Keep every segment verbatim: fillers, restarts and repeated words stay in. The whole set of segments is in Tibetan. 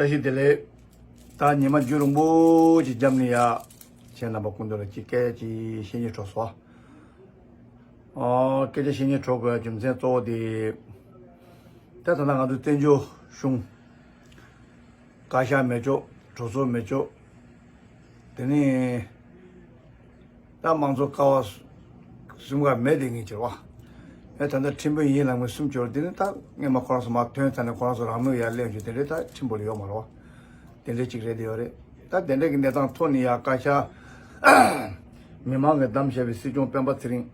བཀྲ་ཤིས་བདེ་ལེགས། ད་ཉི་མ་རྒྱུན་རིང་པོ་ཅིག་རྒྱབ་ནས་ཡ། ཁྱེད་རྣམ་པ་སྐུ་མདུན་ལ་ཅིག་སྐད་ཆ་ཅིག་བཤད་སྙིང་བྲོ་སོང་། ཨོ། སྐད་ཆ་བཤད་སྙིང་བྲོ་དགོས་རྒྱུ་མཚན་གཙོ་བོ་དེ། ད་ད་ལྟ་ང་ཚོ་བཙན་བྱོལ་གཞུང་བཀའ་ཤག་མེད་ཅོག་གྲོས་ཚོགས་མེད་ཅོག་དེ་ནས། ད་དམངས་གཙོ་ཀ་བ་གསུམ་ཀ་མེད་དེ་ངེས་ཀྱི་བ། ཨེ་ད་ལྟ་ཁྲིམས་དཔོན་ཡིན་ལབ་མཁན་གསུམ་ཅོག་དེ་ནི་ད་སྔས་མ་ཁོ་རང་ཚོ་མར་ཐོན་ཚར་ནས་ཁོ་རང་ཚོ་རང་མོས་ཡར་སླེབས་རྒྱུ་དེ་འདྲའི་ད་ཁྲིམས་པོ་ལ་ཡོད་མ་རེད་བ། དེ་འདྲའི་ཅིག་རེད་དེ་ཡོད་རེད། ད་དེ་འདྲའི་གི་གནས་སྟངས་ཐོག་ནས་ཡ་བཀའ་ཤག་མི་མང་གིས་བདམས་བཞག་པའི་སྲིད་སྐྱོང་སྤེན་པ་ཚེ་རིང་།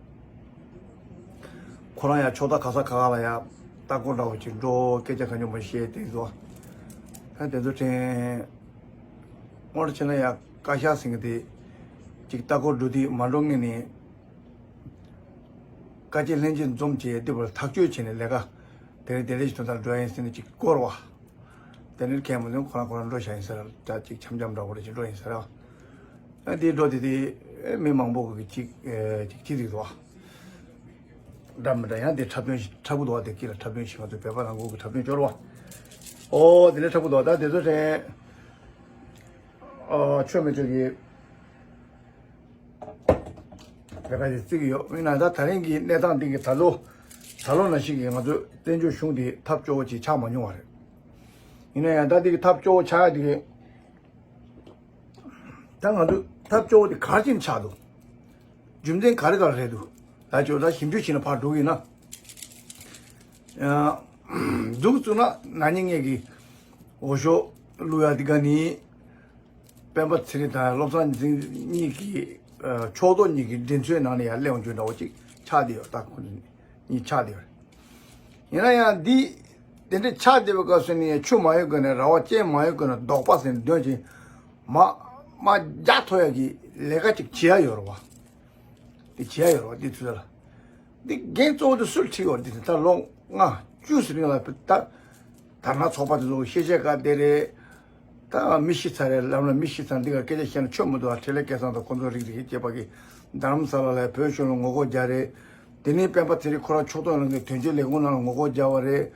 ཁོ་རང་ཡང་ཕྱོགས་མཐའ་ག་ས་ག་ག་ལ་ཡང་ལྟ་སྐོར་འདྲ་བོ་ཅིག་འགྲོ། སྐད་ཆ་གང་བྱུང་མ་བཤད་དེ་ཚོ། ད་དེ་ཚོ་དྲན། དངོས་གནས་བྱས་ན་ཡང་བཀའ་ཤག་ཟེར་མཁན་དེ་ཅིག་ལྟ་སྐོར་འགྲོ་དུས་མ་འགྲོ་སྔོན་ནས་བཀའ་སྤྱི་ལྷན་རྒྱས་འཛོམས་བྱས་དེ་བར་ཐག་གཅོད་བྱས་ནས་ལས་ཀ་དེ་རིང་དེ་འདྲ་ཞིག་དོན་དག་འགྲོ་ཡ་ཡིན་ཟེར་ནས་ཅིག་བསྐོར་བ། དེ་ནས་མཁན་མ་ཚང་ཁོ་རང་ཁོ་རང་འགྲོ་བཞག་ཡིན་ཟེར། ད་ཅིག་འཆམ་འཆམ་འདྲ་བོ་རེ་ཅིག་འགྲོ་ཡིན་ཟེར། ཨ་དེ་འགྲོ་དེ་དེ་མི་མང་པོ་གི་ཅིག་ཅིག་ཅིག་རིག་འདུག་འདྲ་མི་འདྲ་ཡང་དེ་འཁྲབ་སྟོན་ཞིག་འཁྲབ་གི་འདུག་བ། དེ་དཀྱིལ་ལ་འཁྲབ་སྟོན་ཞིག་ང་ཚོ་བོད་པ་རང་གི་འཁྲབ་སྟོན་སྐྱོར་བ། ཨོ་དེ་ནས་འཁྲབ་གི་འདུག་ད་དེ་ཚོ་དྲན། ཨོ་ཆོས་མེད་ཆོས་ཀྱི་ལས་ཀ་ཞིག་བརྩི་གི་ཡོད། ཡིན་ན་ད་ད་རིང་གི་གནས་སྟངས་འདི་གི་ད་ལོ་ད་ལོ་ནང་བཞིན་གྱི་ང་ཚོ་བཙན་བྱོལ་གཞུང་འདི་ཐབས་སྐྱོ་བོ་ཅིག་ཆགས་མ་མྱོང་བ་རེད། ཡིན་ན་ཡང་ད་འདི་གི་ཐབས་སྐྱོ་བོ་ཆགས་ཡ་འདི་གི་ད་ང་ཚོ་ཐབས་སྐྱོ་བོ་དེ་ག་རེ་བྱས་ནས་ཆགས་འདུག་རྒྱུ་མཚན་ག་རེ་ག་རེ་རེད་འདུག་ད་ཅོ་ད་ཞིབ་འཇུག་བྱས་ན་ཕར་འགྲོ་གི་ཡིན་ན། ཨ། མཇུག་བཙུགས་ན་ན་ནིང་ངེད་ཀྱི་འོས་ཤོག་བླུག་ཡ་དེ་ག་ནི། སྤེན་པ་ཚེ་རིང་དང་བློ་བཟང་འཛིན་གཉིས་ཀྱི་ཨ། ཕྱོགས་གཏོགས་གཉིས་ཀྱི་འགྲན་རྩོད་ནང་ནས་ཡར་སླེབས་འོང་རྒྱུ་འདྲ་བོ་ཅིག་ཆགས་བསྡད་ཡོད། ད་ཁོ་གཉིས་ཆགས་བསྡད་ཡོད། ཡིན་ན་ཡང་འདི་དེ་འདྲ་ཆགས་བསྡད་པའི་སྐབས་སུ་ནི་ཆུ་མ་གཡོས་གོང་ནས་ར་བ་ཅན་མ་གཡོས་གོང་ནས་རྡོག་པ་ཟེར་འདོན་ཅིང་མ་མ་རྒྱག་ཐུབ་ཡ་གི་ལས་ཀ་ཅིག་བྱེད་ཡ་ཡོད་རེད་བ། དེ་བྱེད་ཡ་ཡོད་རེད་བ་འདི་ཚོ་ལ། འདི་འགན་གཙོ་བོ་དེ་སུར་ཁྲིད་ཡོད་འདི་ད་ལོ་ལྔ་བཅུ་ཟིན་ལ་ད། དར་ནག་ཚོགས་པ་དེ་ཚོ་ཤེས་བྱའི་བཀའ་དེ་རེད། ད་མི་ཤི་ཚར་རེད། ལམ་ལ་མི་ཤི་ཚར་འདི་ག་སྐད་ཆ་བཤད་ན་ཆོ་མི་འདུག་ཨ་འཕྲིན་ལས་སྐལ་བཟང་དང་ཁོང་ཚོ་རིགས་རིགས་སྐྱེས་པ་གི་རྡ་རམ་ས་ལ་ལ་བོད་གཞུང་ལ་ངོ་རྒོལ་རྒྱག་རེད། དེ་ནས་སྤེན་པ་ཚེ་རིང་ཁོ་རང་ཕྱོགས་གཏོགས་ལ་ངས་དོན་གཅོད་ལས་ཁུངས་ནང་ལ་ངོ་རྒོལ་རྒྱག་པ་རེད།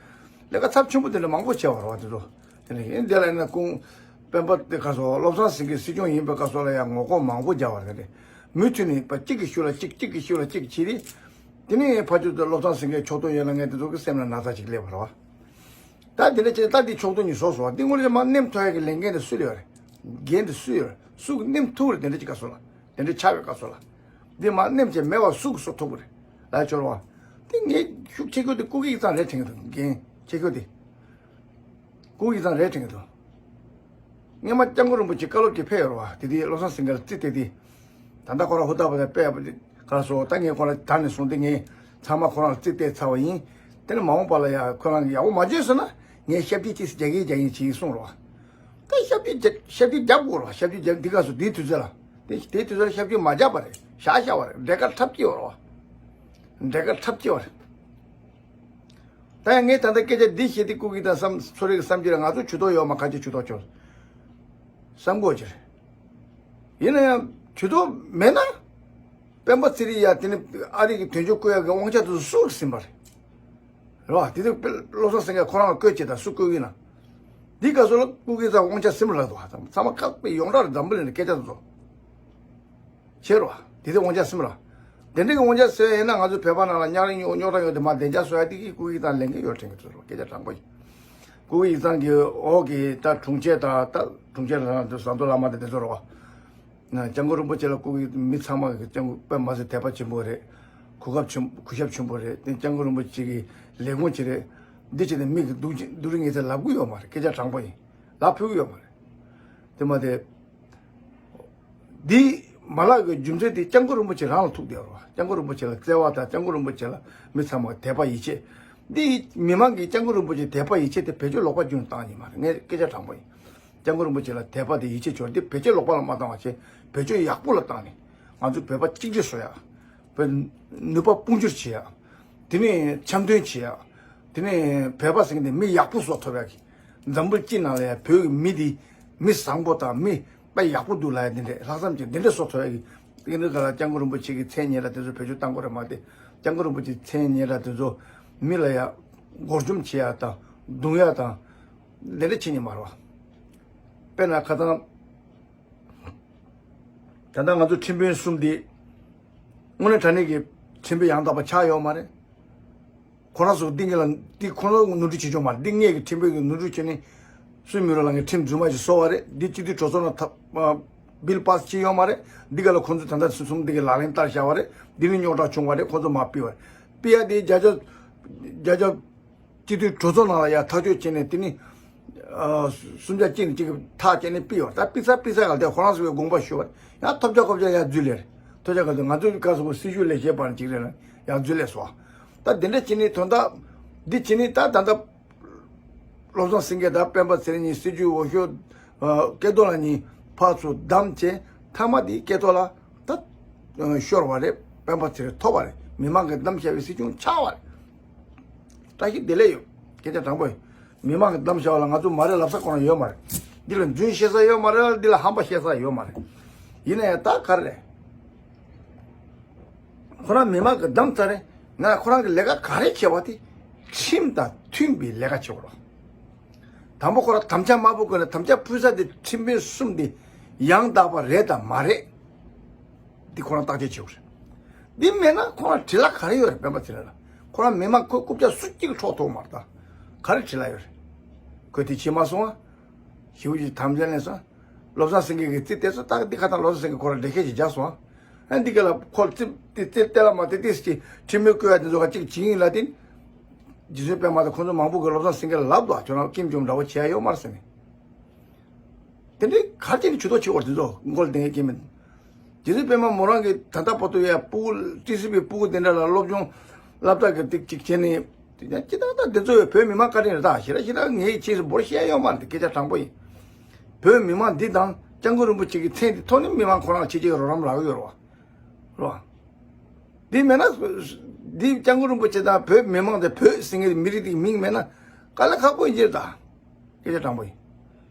ལས་ཀ་ཚབས་ཆེན་པོ་དེ་འདྲ་མང་པོ་བྱས་པ་རེད་བ་དེ་ཚོ། དེ་ནས་ཨིན་དེ་ལ་ཡིན་ན་ཁོང་སྤེན་པ་དེ་ག་སོ་བློ་བཟང་སེང་གེ་སྲིད་སྐྱོང་ཡིན་པའི་སྐབས་སུ་ལ་ཡང་ངོ་རྒོལ་མང་པོ་རྒྱག་པ་རེད། དེ་ནས་མུ་མཐུད་ནས་པ་གཅིག་གི་ཤུལ་ལ་གཅིག་གཅིག་གི་ཤུལ་ལ་གཅིག་བྱས་ཏེ། དེ་ནས་ཕ་ཆོས་དེ་བློ་བཟང་སེང་གེ་ཕྱོགས་གཏོགས་ཡིན་ལ་ངས་དེ་ཚོ་གི་སེམས་ལ་ན་ཚ་ཅིག་སླེབས་པ་རེད་བ། ད་དེ་འདྲ་བྱས་ད་འདི་ཕྱོགས་གཏོགས་གཉིས་བཟོ་སོང་བ། འདི་ངོ་རེ་མ་ནེམ་ཐོ་ཡ་གི་ལས་འགན་དེ་སུ་ལ་ཡོད་རེད། འགན་དེ་སུ་ཡོད་རེད། སུ་གི་ནེམ་ཐུག་རེད། དེ་འདྲ་ཅིག་ག་སོང་ལ་དེ་འདྲ་ཆགས་པའི་ག་སོང་ལ། འདི་མ་ནེམ་བྱས་མེད་བ་སུ་གི་སོ་ཐུག་རེད། ལ་ཆོར་བ། དེ་ངས་ཤུགས་ཆེ་ཁྱོད་དེ་སྐུ་གི་ཙང་རེད་དྲན་གི་འདུག་འགན་ཆེ་ཁྱོད་དེ། སྐུ་གི་ཙང་རེད་དྲན་གི་འདུག་སྔོན་མ་སྐྱབས་མགོན་རིན་པོ་ཆེ་བཀའ་སློབ་ཀྱི་ཕེབས་ཡོད་རེད་བ། དེ་དུས་བློ་བཟང་སེང་གེ་ལ་རྩིས་སྤྲད་དེ། ད་ལྟ་ཁོ་རང་ཧུར་ཐག་པ་དང་དཔེ་ཡག་པོ་དེ་ག་རེ་ཟེར། ད་ངས་ཁོ་རང་ད་ནས་བཟུང་སྟེ་ངས་ཚང་མ་ཁོ་རང་ལ་རྩིས་སྤྲད་ཚར་བ་ཡིན། དེ་ནས་མ་འོངས་པ་ལ་ཡང་ཁོ་རང་གིས་ཡག་པོ་མ་བྱས་སོང་ན་ངས་ཞབས་ཕྱི་ཅིག་རྒྱག་གིན་རྒྱག་གིན་བྱེད་ཀྱི་གསུངས་རེད་བ། ད་ཞབས་ཕྱི་རྒྱག་ཞབས་ཕྱི་རྒྱབ་དགོས་རེད་བ། ཞབས་ཕྱི་རྒྱབ་འདི་ག་སོ་དེའི་དུས་ཚོད་ལ། དེ་དེའི་དུས་ཚོད་ལ་ཞབས་ཕྱི་མ་རྒྱབ་པ་རེད། བཞག་བཞག་པ་རེད། འབྲས་དཀར་འཁྲབ་ཀྱི་ཡོད་རེད་བ། འབྲས་དཀར་འཁྲབ་ཀྱི་ཡོད་རེད། ད་ཡང་ངས་ད་ལྟ་སྐད་ཆ་འདི་བཤད་དུས་སྐུ་གི་དང་བསམ་ཚོ་རིག་བསམ་རྒྱུ་རེད། ང་ཚོ་ཇུས་གཏོགས་ཡོད་མ་ག་ཅིག་ཇུས་གཏོགས་ཆོག་བསམ་དགོས་ཀྱི་རེད། ཡིན་ན་ཡང་ཇུས་གཏོགས་མེད་ན། སྤེན་པ་ཚེ་རིང་ཡ་དེ་ནི་ཨ་རི་གི་དོན་གཅོད་བསྐོ་ཡ་གི་དབང་ཆ་དེ་ཚོ་སུ་གིས་ཟིན་པ་རེད། རེད་བ། དེ་དུས་བློ་བཟང་སེང་གེ་ཁོ་རང་ལ་བསྐོས་བྱས་དང་སུ་བསྐོས་ཀྱི་ཡིན་ན། འདི་ག་སོ་ལ་སྐུ་གི་ཚ་དབང་ཆ་ཟིན་པ་ལ་དུ་བ་ཚང་མ་ཚང་མ་བཀག་པའི་ཡོངས་གྲགས་རེད། འཛམ་བུ་གླིང་ནས་སྐད་ཆ་དེ་ཚོ། ཤེས་རོགས། དེ་དེ་དབང་ཆ་སེམས་ར། དེ་འདྲའི་གི་དབང་ཆ་ཟེར་ཡིན་ན་ང་ཚོ་བོད་པ་ནང་ལ་གཉའ་རིང་རྙོག་རྙོག་དྲ་ཡོད་དེ་མ་བདེ་འཇགས་བཟོ་ཡ་དེ་གི་སྐུ་ཡི་དང་ལས་འགན་ཡོད་དྲན་གི་ཚོད་རོགས་སྐད་ཆ་དྲང་པོ་ཡིན། སྐུ་ཡི་ཚང་གི་འོག་གི་ད་དྲུང་ཆེ་དང་ད་དྲུང་ཆེ་ལ་ཟམ་གདོང་བླ་མ་དེ་དེ་ཚོ་རོགས། སྐྱབས་མགོན་རིན་པོ་ཆེ་ལ་སྐུ་གི་མི་ཚང་མ་གི་སྐྱབས་མགོན་དཔེ་མ་ཟད་དད་པ་ཆེན་པོ་རེད། གོ་སྐབས་ཆེན་གུས་ཞབས་ཆེན་པོ་རེད། དེ་སྐྱབས་མགོན་རིན་པོ་ཆེ་གི་ལས་ཁུངས་ཅིག་རེད། འདི་བྱས་ནས་མི་གི་སྡུག་སྡུག་རིགས་ངེས་ཚད་ལབ་གི་ཡོད་མ་རེད། སྐད་ཆ་དྲང་པོ་ཡིན། ལབ་ཕོད་གི་ཡོད་མ་རེད། དེ་མ་དེ། འདི་མ་ལག་གི་རྒྱུ་མཚན་དེ་སྐྱབས་མགོན་རིན་པོ་ཆེ་རང་ལ་ཐུག་བསྡད་ཡོད་རེད་བ། སྐྱབས་མགོན་རིན་པོ་ཆེ་ལ་བརྩེ་བ་དང་སྐྱབས་མགོན་རིན་པོ་ཆེ་ལ་མི་ཚང་མ་དད་པ་ཡིད་ཆེས། འདི་མི་མང་གིས་སྐྱབས་མགོན་རིན་པོ་ཆེ་དད་པ་ཡིད་ཆེས་དེ་བེད་སྤྱོད་ལོག་པ་རྒྱུན་བཏང་ཡིན་མ་རེད། ངས་སྐད་ཆ་དྲང་པོ་ཡིན། སྐྱབས་མགོན་རིན་པོ་ཆེ་ལ་དད་པ་དེ་ཡིད་ཆེས་བྱོས་འདི་བེད་སྤྱོད་ལོག་པ་ལ་མ་བཏང་བ་བྱས་བེད་སྤྱོད་ཡག་པོ་ལ་བཏང་ནས་ང་ཚོ་བོད་པ་གཅིག་སྒྲིལ་བཟོ་ཡ། བོད་ནུས་པ་དཔུང་འགྱུར་བྱེད་ཡ། དེ་ནས་འཆམ་མཐུན་བྱེད་ཡ། དེ་ནས་བོད་པ་ཟེར་མཁན་དེ་མི་ཡག་པོ་བཟོ་ཐུབ་ཡ་གི། འཛམ་བུ་གླིང་སྤྱི་ནང་ལ་ཡ་བོད་ཀྱི་མི་དེ་མི་བཟང་པོ་དང་མི་དཔེ་ཡག་པོ་འདུག་ལབ་ཡ་དེ་འདྲས་ལྷག་བསམ་ཅན་དེ་འདྲས་བཟོ་ཐུབ་ཡ་གི། དེ་འདྲས་ག་ལ་སྐྱབས་མགོན་རིན་པོ་ཆེ་གི་མཚན་སྙན་གྲགས་དེ་ཚོ་བེད་སྤྱོད་བཏང་དགོས་རེད་མ་གཏོགས་སྐྱབས་མགོན་རིན་པོ་ཆེའི་མཚན་སྙན་གྲགས་དེ་ཚོ་མི་ལ་ཡ་སྒོར་འཇོམས་བྱེད་ཡ་དང་རྡུང་ཡ་དང་དེ་འདྲས་བྱེད་ཉན་མ་རེད་བ། དཔེར་ན་ཁ་སང་། ད་ལྟ་ང་ཚོ་ཁྲིམས་དཔོན་གསུམ་འདི་དངོས་གནས་དྲང་གནས་ཀྱི་ཁྲིམས་དཔོན་ཡང་དག་པ་ཆགས་ཡོད་མ་རེད། ཁོ་རང་ཚོ་འདི་ངེད་ལ་འདི་ཁོ་རང་ནོར་འཁྲུལ་བྱེད་ཆོག་མ་རེད། འདི་ངེད་ཀྱི་ཁྲིམས་དཔོན་གྱི་ནོར་འཁྲུལ་བྱས་ནས་སུས་མི་རོ་ལ་ངས་ཁྲིམས་རྫུན་མ་ཞིག་བཟོ་བ་རེད། འདི་སྤྱི་འཐུས་གྲོས་ཚོགས་ནང་ཐབ་བིལ་པཱ་སི་བྱས་ཡོད་མ་རེད། འདི་ག་ལ་ཁོ་ཚོས་ད་ལྟ་སུ་གསུམ་འདི་གི་ལག་ལེན་བསྟར་བཞག་པ་རེད། འདི་ནི་རྙོག་དྲ་བྱུང་བ་རེད། ཁོ་ཚོ་མར་ཕུད་པ་རེད། ཕུད་ཡ་དེ་བརྒྱ་ཆ་བརྒྱ་ཆ་སྤྱི་འཐུས་གྲོས་ཚོགས་ནང་ལ་ཡར་ཐག་གཅོད་བྱས་ནས་དེ་ནི་ཨ་གསུམ་ཆ་གཅིག་ནས་གཅིག་གི་ཐག་བཅད་ནས་ཕུད་ཡོད། ད་ཕུད་ས་ཕུད་ས་ག་ལ་དེ་ཁོ་རང་ཚོ་གི་དགོངས་པ་ཞུ་བ་རེད། ཡང་ཐོབ་ཆ་ཁོབ་ཆ་ཡར་འཛུལ་ལེ་རེད། ཐོབ་ཆ་ག་ཚོད་ང་ཚོའི་སྐབས་སུ་སྲིད་ཇུས་ལས་བྱེད་པ་ནི་གཅིག་རེད་ལ་ཡར་འཛུལ་ལེ་སོང་། ད་དེ་འདྲ་བྱས་ནས་དོན་དག་འདི་བྱས་ནས་ད་ད་ལྟ་བློ་བཟང་སེང་གེ་དང་སྤེན་པ་ཚེ་རིང་གཉིས་སྲིད་ཇུས་འོས་ཤོག་ཨ་སྐལ་རྡོར་ལགས་གཉིས་ཕར་ཚུར་བདམས་བྱས། མཐའ་མ་དེ་སྐལ་རྡོར་ལགས་ད་ཨ་ཤོར་བ་རེད། སྤེན་པ་ཚེ་རིང་ཐོབ་པ་རེད། མི་མང་གིས་བདམས་བཞག་པའི་སྲིད་སྐྱོང་ཆགས་པ་རེད། བཀྲ་ཤིས་བདེ་ལེགས་ཡོད། སྐད་ཆ་དྲང་པོ་ཡིན། མི་མང་གིས་བདམས་བཞག་པ་ལ་ང་ཚོ་མ་རེད་ལབ་ས་ཁོ་རང་ཡོད་མ་རེད། འདི་ལ་རྫུན་བཤད་ས་ཡོད་མ་རེད། འདི་ལ་ཧམ་པ་བཤད་ས་ཡོད་མ་རེད། ཡིན་ན་ཡང་ད་ག་རེ་རེད། ཁོ་རང་མི་མང་གིས་བདམས་ཚར་རེད། ང་ཁོ་རང་གི་ལས་ཀ་ག་རེ་བྱས་པ་དེ་ཁྲིམས་དང་མཐུན་པའི་ལས་ཀ་བྱེད་དགོས་རེད། དང་པོ་ཁོ་རང་དམ་བཅའ་དམར་པོ་བཀོད་ནས་དམ་བཅའ་ཕུལ་ས་དེ་ཁྲིམས་དཔོན་གསུམ་དེ་ཡང་དག་པ་རེད་དང་མ་རེད། འདི་ཁོ་རང་བརྟག་དཔྱད་བྱེད་དགོས་རེད། འདི་མེད་ན་ཁོ་རང་འབྲེལ་ལ་ག་རེ་ཡོད་རེད། སྤེན་པ་ཚེ་རིང་ལ་ཁོ་རང་མི་མང་ཁོའི་རྐུབ་བཀྱག་སུ་གཅིག་འཕྲོག་ཐུབ་མ་རེད། ད་ག་རེ་འབྲེལ་ལ་ཡོད་རེད། ཁོས་དེ་བྱེད་མ་སོང་ཨ། ཞེ་པོ་ཅིག་དམ་བཅའ་ནས་སོང་། བློ་བཟང་སེང་གེ་གིས་རྩིས་བལྟས་སོང་། ད་འདི་ཁ་ཐང་བློ་བཟང་སེང་གེ་ཁོ་རང་འགྲེལ་བཤད་ཅིག་རྒྱག་སོང་ཨ། ཨ་འདི་ག་ལ་ཁོ་རྩིས་དེ་རྩིས་བལྟས་ལ་མ་བལྟས་ཏིས་ཀྱི་ཁྲིམས་མེད་བཀོད་ཡ་དེ་ཚོ་ག་གཅིག་བྱེད་ཡིན་ལ་དེ། རྗེ་བཙུན་པད་མ་དང་ཁོང་ཚོ་མང་པོ་གིས་བློ་བཟང་སེང་གེ་ལ་ལབ་འདུག་ཁྱོད་རང་ཀེམ་ཀྱོམ་འདྲ་བོ་བྱེད་ཡ་ཡོད་མ་རེད་ཟེར་ནས། དེ་འདྲའི་ག་རེ་བྱས་ནས་ཇུས་གཏོགས་བྱེད་དགོས་རེད། དེ་ཚོ་མགོ་ལ་གདེང་ཡོད་ཀྱི་མེད། རྗེ་བཙུན་པད་མ་མོ་རང་གིས་ད་ལྟ་བར་དུ་ཡ་སྤུ་གུ་ཊི་སི་བི་སྤུ་གུ་དེ་འདྲ་ལ་སློབ་སྦྱོང་སློབ་གྲྭ་གི་ཏིག་ཅིག་བྱས་ནས་དེ་ཀྱང་ཅི་ད་ད་དེ་ཚོ་ཡ་བོད་མི་མང་བཀའ་དྲིན་རེད། ད་ཞེ་དྲག་ཞེ་དྲག་ངས་ཅིག་རེ་འབོར་བཤད་ཡ་ཡོད་མ་རེད། དེ་སྐད་ཆ་དྲང་པོ་ཡིན། བོད་མི་མང་འདི་དང་སྐྱབས་མགོན་རིན་པོ་ཆེ་གི་མཚན་དེ་ཐོག་ནས་མི་མང་ཁོ་རང་ཕྱི་རྒྱལ་རོགས་རམ་རག་གི་ཡོད་རེད་བ། རེད་བ། འདི་མེད་ན། འདི་སྐྱབས་མགོན་རིན་པོ་ཆེ་དང་བོད་མི་མང་དང་བོད་ཟེར་མཁན་མི་རིགས་དེའི་མིང་མེད་ན་དཀའ་ལས་ཁག་པོ་ཡིན་གྱི་རེད་ད། སྐད་ཆ་དྲང་པོ་ཡིན།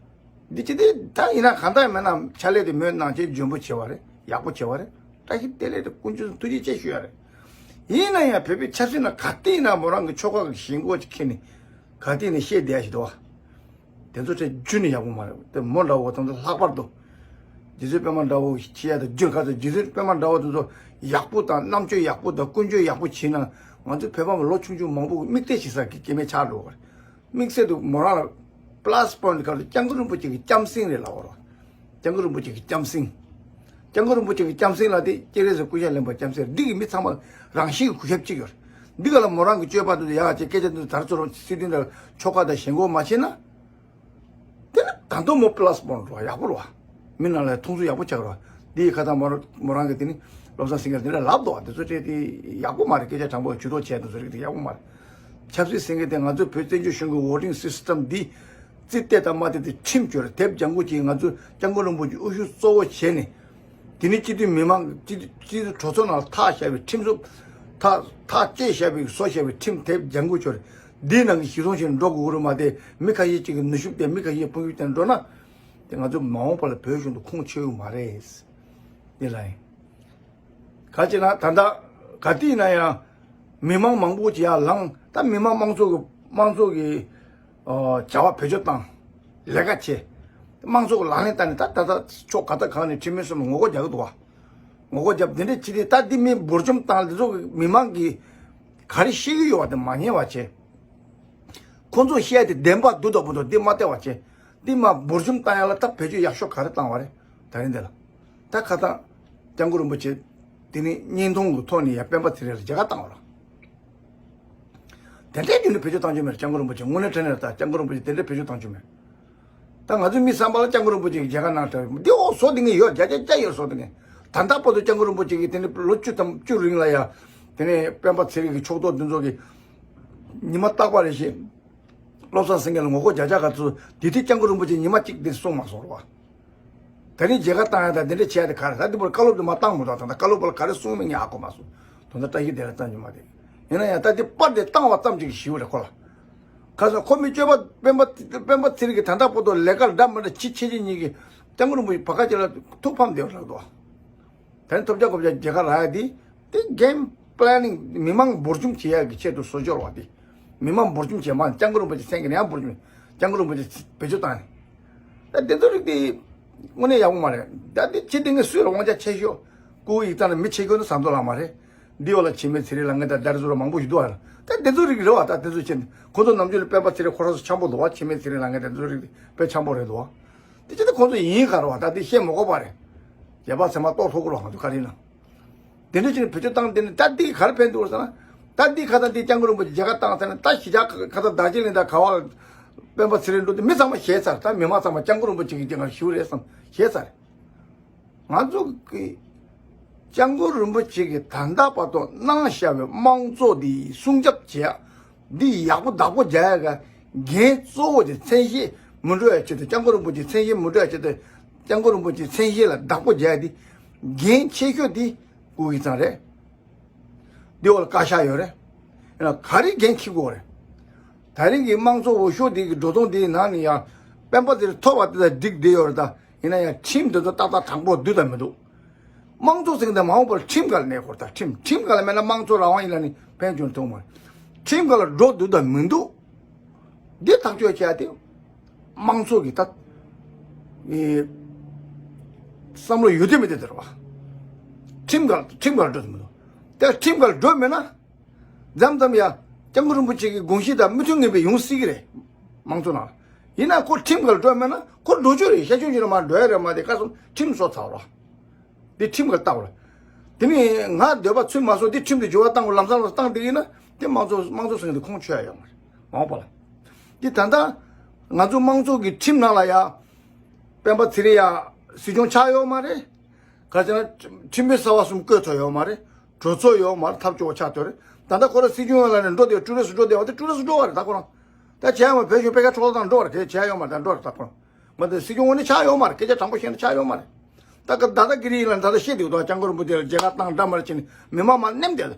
འདི་ཅི་སྟེ་ད་ཡིན་ན་གང་ལྟར་མེད་ན་ཕྱག་ལས་དེ་མོས་གནང་བྱས་འཇོན་པོ་བྱས་པ་རེད། ཡག་པོ་བྱས་པ་རེད། བཀྲ་ཤིས་བདེ་ལེགས་དང་ཀུན་སྤྱོད་ཐུགས་རྗེ་ཆེ་ཞུ་ཡ་རེད། ཡིན་ན་ཡང་བོད་པའི་ཆབ་སྲིད་ནང་ག་དུས་ཡིན་ན་མོ་རང་གི་ཆོལ་ཁ་གི་ཞེན་ཁོག་ཅིག་འཁྱེར་ནས་ག་དུས་ཡིན་ན་བཤད་བསྡད་ཡ་ཞིག་འདུག་བ། དེ་ཚོ་ཁྲལ་རྒྱུན་ནས་ཡག་པོ་མ་རེད། དེ་མོ་འདྲ་བོ་དང་དུ་ལྷག་པར་དུ། རྗེ་བཙུན་པད་མ་འདྲ་བོ་ཤེས་ཡ་དང་རྒྱུན་ཁ་ཚོ་རྗེ་བཙུན་པད་མ་འདྲ་བོ་དེ་ཚོ་ཡག་པོ་དང་རྣམ་དཔྱོད་ཡག་པོ་དང་ཀུན་སྤྱོད་ཡག་པོ་བྱས་ན་ང་ཚོ་བོད་པ་མ་ལོ་ཆུང་ཆུང་མང་པོ་མིག་ལྟོས་བྱེད་ས་གི་སྐྱེ་དམན་ཆགས་འགྲོ་བ་རེད། དམིགས་བསལ་དུ་མོ་རང་ལ་པ་ལ་སི་པོ་ཡིན་ཊི་ག་ཚོད་སྐྱབས་མགོན་རིན་པོ་ཆེ་གི་སྐྱབས་སེང་རེད་ལབ་པ་རེད། སྐྱབས་མགོན་རིན་པོ་ཆེ་གི་སྐྱབས་སེང་། སྐྱབས་མགོན་རིན་པོ་ཆེ་གི་སྐྱབས་སེང་ལ་དེ་སྤྱན་རས་གཟིགས་སྐུ་ཞབས་གླིང་པ་སྐྱབས་སེང་འདི་གི་མི་ཚང་མ་རང་བཞིན་གྱི་གུས་ཞབས་གཅིག་ཡོད་རེད། འདི་ག་ལ་མོ་རང་གི་སྤྱོད་པ་དེ་ཚོ་ཡག་ཅིག་སྐད་ཆ་དེ་ཚོ་དར་ཚུར་སྲིད་དོན་དང་ཆོལ་ཁ་དང་ཞེན་ཁོག་མ་བྱས་ན། དེ་ནི་གང་ལྟར་མོ་པ་ལ་སི་པོ་ཡིན་ཊི་རེད་བ། ཡག་པོ་རེད་བ། མི་རྣམས་ལ་མཐོང་ཚུལ་ཡག་པོ་ཆགས་རེད་བ། འདི་ཡི་ཁ་ཐང་མོ་རང་མོ་རང་གི་དེ་ནི་བློ་བཟང་སེང་གེ་དེ་འདྲ་ལབ་འདུག་བ། དེ་ཚོ་སྤྲད་དེ་ཡག་པོ་མ་རེད། སྐད་ཆ་དྲང་པོ་ཇུས་གཏོགས་བྱས་དེ་ཚོ་རིགས་དེ་ཡག་པོ་མ་རེད། ཆབ་སྲིད་ཟེར་མཁན་དེ་ང་ཚོའི་བོད་བཙན་བྱོལ་གཞུང་གི་ཝོ་ཊིང་སི་སི་ཊམ་འདི་རྩིས་བལྟས་དང་མ་བལྟས་དེ་ཁྲིམས་བཅོལ་རེད། དེབ་ལྗང་ཁུ་ཅིག་ང་ཚོས་སྐྱབས་མགོན་རིན་པོ་ཆེ་དབུ་བཞུགས་གཙོ་བོ་བྱས་ནས། དེ་ནི་སྤྱི་འཐུས་མི་མང་སྤྱི་སྤྱི་འཐུས་གྲོས་ཚོགས་ནང་ཐག་བཞག་པའི་ཁྲིམས་སྲོལ། ཐག་ཐག་བཅད་བཞག་པའི་བཟོ་བཞག་པའི་ཁྲིམས་དེབ་ལྗང་ཁུ་ཆོར་འདིའི་ནང་གི་གཞི་བཟུང་བྱས་ནས་འགྲོ་དགོས་ཀྱི་རེད་མ་གཏོགས་མི་ཁ་ཤས་ཅིག་གི་ནུས་ཤུགས་དེ་མི་ཁ་ཤས་དཔུང་ཤུགས་དེ་འགྲོ་ན། དེ་ང་ཚོ་མ་འོངས་པ་ལ་བོད་གཞུང་དུ་ཁུངས་ཆོད་ཡོད་མ་རེད། འདི་ལ་ཡིན། ག་ཅི་ན་ད་ལྟ་ག་དུས་ཡིན་ན་ཡང་མི་མང་མང་པོ་ཅིག་ཡར་ལངས། ད་མི་མང་དམངས་གཙོ་གི་དམངས་གཙོ་གི་ཨོ་བྱ་བ་བེད་སྤྱོད་བཏང་། ལས་ཀ་བྱེད། དམངས་གཙོ་གི་ལག་ལེན་བསྟར་ནས་ད་ད་ལྟ་ཕྱོགས་ག་ད་གང་ནས་ཁྲིམས་མི་སོགས་ངོ་རྒོལ་རྒྱག་གི་འདུག་བ། ངོ་རྒོལ་རྒྱབ་འདི་འདྲས་བྱེད་དུས་ད་འདི་མི་འབོར་འཇོམས་བཏང་འདི་ཚོ་གི་མི་མང་གིས་ག་རེ་ཤེས་ཀྱི་ཡོད་བ་དེ་མ་ཉན་པ་བྱེད། ཁོང་ཚོ་བཤད་དེ་བདེན་པ་འདུག་དང་མི་འདུག་འདི་མ་བལྟས་པ་བྱེད། འདི་མ་འབོར་འཇོམས་བཏང་ཡ་ལ་ད་བེད་སྤྱོད་ཡག་ཤོས་ག་རེ་བཏང་བ་རེད། ད་རིང་འདི་ལ། ད་ཁ་ད་སྐྱབས་མགོན་རིན་པོ་ཆེ་དེ་ནི་བརྙན་ཐུང་གི་ཐོག་ནས་ཡ་སྤེན་པ་ཚེ་རིང་ལ་མཇལ་ཁ་བཏང་བ་རེད། དེ་འདྲའི་དུས་ནས་བེད་སྤྱོད་བཏང་རྒྱུ་མེད། སྐྱབས་མགོན་རིན་པོ་ཆེ་དངོས་གནས་དྲང་གནས་ད་སྐྱབས་མགོན་རིན་པོ་ཆེ་དེ་འདྲའི་བེད་སྤྱོད་བཏང་རྒྱུ་མེད། ད་ང་ཚོའི་མི་བསམ་པ་ལ་སྐྱབས་མགོན་རིན་པོ་ཆེ་གི་མཇལ་ཁ་གནང་དྲགས་འདི་འོ་བཟོ་དེ་ངས་ཡོད་བརྒྱ་ཆ་བརྒྱ་ཡོད་བཟོ་དེ་ངས། ད་ལྟ་བར་དུ་སྐྱབས་མགོན་རིན་པོ་ཆེ་གི་དེ་ནས་ལོ་བཅུ་ཐམ་བཅུ་རིང་ལ་ཡ། དེ་ནས་སྤེན་པ་ཚེ་རིང་གི་ཕྱོགས་གཏོགས་འདི་ཚོ་གི་ཉི་མ་རྟག་པ་རེ་བཞིན་བློ་བཟང་སེང་གེ་ལ་ངོ་རྒོལ་རྒྱག་རྒྱག་ག་ཚོད་དེ་དུས་སྐྱབས་མགོན་རིན་པོ་ཆེ་ཉི་མ་གཅིག་འདིར་གསུངས་མ་སོང་རེད་བ། དེ་རིང་མཇལ་ཁ་བཏང་ཡ་དང་དེ་འདྲ་བྱས་ཡ་དེ་ག་རེ་ད་འདི་བར་བཀའ་སློབ་དེ་མ་བཏང་མི་འདུག་ད་ལྟ་བཀའ་སློབ་བར་ག་རེ་གསུངས་མིན་ངས་ཧ་གོ་མ་སོང་། དོན་དག་བཀྲ་ཤིས་བདེ་ལེགས་བཏང་རྒྱུ་མ་རེད། ཡིན་ན་ཡང་ད་འདི་པར་དེ་བཏང་བ་ཙམ་ཅིག་ཞིག་རེད་ཁོ་ལ། ཁ་སང་ཁོ་མི་སྤྱོད་པ་སྤེན་པ་སྤེན་པ་ཚེ་རིང་གི་ད་ལྟ་བར་དུ་ལས་ཀ་འདྲ་མི་འདྲ་བྱེད་ཆེ་ཆེ་གཉིས་ཀྱི་སྐྱབས་མགོན་རིན་པོ་ཆེ་བར་ཁ་ཅིག་ལ་ཐུགས་ཕམ་བསྡད་པ་རེད་འདུག་དེ་ནས་ཐོབ་རྒྱག་གོ་བྱ་རྒྱལ་ཁ་རག་ཡ་དེ་དེ་གེམ་པི་ལེ་ནིང་མི་མང་འབོར་འཇོམས་བྱེད་ཡ་གི་ཆེད་དུ་བཟོ་སྦྱོར་བ་དེ། མི་མང་འབོར་འཇོམས་བྱེད་མ་སྐྱབས་མགོན་རིན་པོ་ཆེ་སེང་གེ་ནས་ཡང་འབོར་འཇོམས་སྐྱབས་མགོན་རིན་པོ་ཆེ་བེད་སྤྱོད་བཏང་ནས། ད་དེ་ཚོ་རིགས་དེ་དངོས་གནས་ཡག་པོ་མ་རེད། ད་དེ་ཅི་སྟེ་ངས་སུས་ལ་དབང་ཆ་ཆེ་ཤོས་སྐུ་ཡི་རྩ་ནས་མི་ཆེ་ཤོས་ནི་ཟམ་གདོང་ལགས་མ་རེད། འདི་འོག་ལ་འཆི་མེད་ཚེ་རིང་ལགས་ངས་ད་ལྟར་ཚོ་ལ་མང་པོ་ཞིག་འདུག་ཨ། ད་དེ་ཚོ་རིགས་རེད་བ། ད་དེ་ཚོ་ཆེ་ཁོ་ཚོ་ནམ་རྒྱུན་ལ་སྤེན་པ་ཚེ་རིང་ཁོ་རང་ཚོ་འཆམ་པོ་འདུག་བ། འཆི་མེད་ཚེ་རིང་ལགས་ངས་ད་དེ་ཚོ་རིགས་དེ་དཔེ་འཆམ་པོ་རེད་འདུག་བ། དེ་ཅི་སྟེ་ཁོ་ཚོ་ཡིན་ག་རེད་བ། ད་དེ་བཤད་མ་དགོས་པ་རེད། རྒྱལ་བ་ཚད་མ་ལྟོགས་ཐུག་གི་རོགས་ང་ཚོ་ག་རེ་ཡིན་ན། དེ་འདྲ་བྱས་ནས་བེད་སྤྱོད་བཏང་དེ་ནི་ད་འདི་ག་རེ་ཕན་ཐོགས་ཟེར་ན། ད་འདི་ཁ་ད་འདི་སྐྱབས་མགོན་རིན་པོ་ཆེ་མཇལ་ཁ་བཏང་ཟེར་ན། ད་གཞིས་ཆགས་ཁ་ད་རྡོ་རྗེ་གླིང་དང་ག་བ་སྤེན་པ་ཚེ་རིང་འགྲོ་དེ་མི་ཚང་མ་ཤེས་ཚར། ད་མི་མང་ཚང་མ་སྐྱབས་མགོན་རིན་པོ་ཆེ་གི་སྐྱེས་སྐར་ཞུ་རེད་བསམ་ཤེས་ཚར། ང་ཚོ་གི་སྐྱབས་མགོན་རིན་པོ་ཆེ་གི་ད་ལྟ་བར་དུ་གནང་བཞག་པའི་དམངས་གཙོ་འདི་སྲུང་སྐྱོབ་བྱེད་ཡ་འདི་ཡག་པོ་བདག་པོ་རྒྱག་ཡ་ག་འགན་གཙོ་བོ་དེ་མཚན་ཤས་མི་འགྲོ་ཡ་ཆེད་དུ། སྐྱབས་མགོན་རིན་པོ་ཆེ་མཚན་ཤས་མི་འགྲོ་ཡ་ཆེད་དུ། སྐྱབས་མགོན་རིན་པོ་ཆེ་མཚན་ཤས་ལ་བདག་པོ་རྒྱག་ཡ་འདི་འགན་ཆེ་ཤོས་འདི་སྐུ་ཡི་ཚང་རེད། འདི་འོག་ལ་བཀའ་ཤག་ཡོད་རེད། ཡིན་ན་ག་རེ་འགན་འཁྱེར་དགོས་རེད། ད་རིང་གི་དམངས་གཙོ་འོས་ཤོག་འདི་གི་འགྲོ་སྟངས་འདིའི་ནང་ནས་ཡང་སྤེན་པ་ཚེ་རིང་ཐོབ་པ་དེ་དང་འགྲིག་བསྡད་ཡོད་རེད། ད་ཡིན་ན་ཡང་ཁྲིམས་དེ་ཚོ་ཏག་ཏག་དྲང་པོ་འདུག་དང་མི་འདུག་དམངས་གཙོ་ཟེར་མཁན་དེ་མ་འོངས་པར་ཁྲིམས་སྒང་ལ་གནས་དགོས་རེད། ད་ཁྲིམས་ཁྲིམས་སྒང་ལ་མེད་ན་དམངས་གཙོ་རང་དབང་ཡིན་ལབ་ནས་ཕན་ཐོགས་ཐུབ་མ་རེད། ཁྲིམས་སྒང་ལ་འགྲོ་འདུག་དང་མི་འདུག་འདི་ཐག་གཅོད་བྱས་ཏེ། དམངས་གཙོ་གི་ད་ཨེ་བསམ་བློ་ཡོད་དེ་མེད་དེ་དེ་རེད་བ། ཁྲིམས་སྒང་ཁྲིམས་སྒང་འགྲོ་དེ་མི་འདུག་དེ་ཁྲིམས་སྒང་འགྲོ་མེད་ན། མཚམས་མཚམས་ཡ་སྐྱབས་མགོན་རིན་པོ་ཆེ་གི་དགོངས་གཞི་དང་མི་མཐུན་ངེས་པའི་ཡོང་སྲིད་ཀྱི་རེད། དམངས་གཙོ་ནང་ལ། ཡིན་ན་ཁོ་ཁྲིམས་སྒང་འགྲོ་མེད་ན་ཁོ་འགྲོ་རྒྱུ་རེད། ཤ་ཆུང་ཆུང་ལ་མ་འགྲོ་ཡ་རེད། མ་དེ་ཁ་སོང་ཁྲིམས་བཟོ་ཚར་རོགས། འདི་ཁྲིམས་ཀྱི་ལྟ་བ་རེད། དེ་ནི་ང་འདོད་པ་ཚུད་མ་སོང་། འདི་ཁྲིམས་དེ་འགྱུར་བ་བཏང་དགོས། ལམ་སང་ལ་བཏང་བསྡད་ཡིན་ན་དེ་དམངས་གཙོ་དམངས་གཙོ་ཟེར་མཁན་དེ་ཁུངས་འཁྱོལ་ཡ་ཡོད་མ་རེད། མ་འོངས་པ་ལ། འདི་ད་ལྟ་ང་ཚོ་དམངས་གཙོ་གི་ཁྲིམས་ནང་ལ་ཡ་སྤེན་པ་ཚེ་རིང་ཡ་སྲིད་སྐྱོང་ཆགས་ཡོད་མ་རེད། ག་ཅི་ན་ཁྲིམས་དཔོན་གསར་བ་གསུམ་བསྐོས་ཐུབ་ཡོད་མ་རེད། གྲོས་ཚོགས་ཡོད་མ་རེད། ཐབས་སྐྱོ་བོ་ཆགས་བསྡད་རེད། ད་ལྟ་ཁོ་རང་སྲིད་སྐྱོང་ལ་ནས་འགྲོ་དེ་ཀྲུའུ་རེན་སུ་འགྲོ་བསྡད་པ་དེ་ཀྲུའུ་རེན་སུ་འགྲོ་བ་རེད། ད་ཁོ་རང་ད་བྱས་ཡོད་མ་རེད། བོད་གཞུང་པེ་ཁ་ཁྲོ་ལོ་དང་འགྲོ་བ་རེད། གལ་བྱས་ཡོད་མ་རེད། ད་འགྲོ་རེད། ད་ཁོ་རང་མ་དེ་སྲིད་སྐྱོང་ངོས་ནས་ཆགས་ཡོད་མ་རེད། སྐད་ཆ་དྲང་པོ་བཤད་ན་ཆགས་ཡོད་མ་རེད། ད་ག་ད་ད་གི་རི་ལ་ད་ལྟ་བཤད་དེ་འདུག་སྐྱབས་མགོན་རིན་པོ་ཆེ་ལ་མཇལ་ཁ་བཏང་འདྲ་མ་རེད་བྱས་ནས་མི་མང་མ་མནན་བསྡད།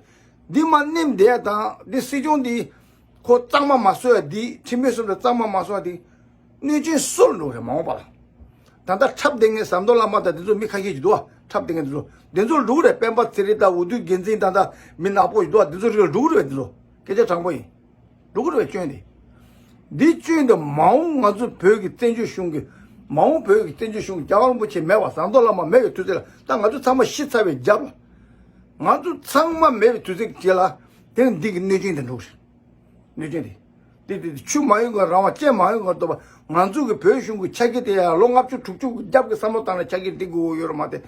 འདི་མ་མནན་བསྡད་དང་འདི་སྲིད་སྐྱོང་འདི་ཁོ་གཙང་མ་མ་བཟོ་ཡ་འདི། ཁྲིམས་དཔོན་གསུམ་ལ་གཙང་མ་མ་བཟོ་ཡ་འདི། གནོད་སྐྱོན་སུ་ལ་འགྲོ་གི་རེད། མ་འོངས་པ་ལ། ད་ལྟ་འཁྲབ་བསྡད་མཁན་ཟམ་གདོང་བླ་མ་དང་དེ་ཚོ་མི་ཁ་ཤས་ཅིག་འདུག་བ། འཁྲབ་བསྡད་མཁན་དེ་ཚོ་དེ་ཚོ་འགྲོ་གི་རེད། སྤེན་པ་ཚེ་རིང་དང་འོས་བསྡུ་འགན་འཛིན་དང་ད་མི་ནག་པོ་ཞིག་འདུག་བ། དེ་ཚོ་རིགས་ལ་འགྲོ་གི་རེད། དེ་ཚོ་སྐད་ཆ་དྲང་པོ་ཡིན། འགྲོ་གི་རེད་པས་སྐྱོན་དེ། འདི་སྐྱོན་དེ་མ་འོངས་ང་ཚོ་བོད་ཀྱི་བཙན་བྱོལ་གཞུང་གི་མ་འོངས་བོད་ཀྱི་བཙན་བྱོལ་གཞུང་གི་རྒྱལ་བ་རིན་པོ་ཆེ་མེད་པ། ཟམ་གདོང་བླ་མ་མེད་པའི་དུས་ཚོད་ལ་ད་ང་ཚོ་ཚང་མ་ཤི་ཚར་བའི་རྒྱབ་ལ། ང་ཚོ་ཚང་མ་མེད་པའི་དུས་ཚོད་ཅིག་ལ་དེ་ནི་འདི་གི་གནོད་སྐྱོན་དེ་འགྲོ་གི་རེད། གནོད་སྐྱོན་དེ། དེ་དེ་དེ་ཆུ་མ་ཡོང་གི་རང་དབང་། སྤྱན་མ་ཡོང་གི་འདོད་པ། ང་ཚོ་གི་བོད་གཞུང་གི་ཆ་རྐྱེན་དེ་ཡང་ལོ་ལྔ་བཅུ་དྲུག་ཅུ་རྒྱབ་ཀྱི་བསམ་བློ་བཏང་ནས་ཆ་རྐྱེན་འདི་དགོས་ཡོད་རེད་མ་གཏོགས།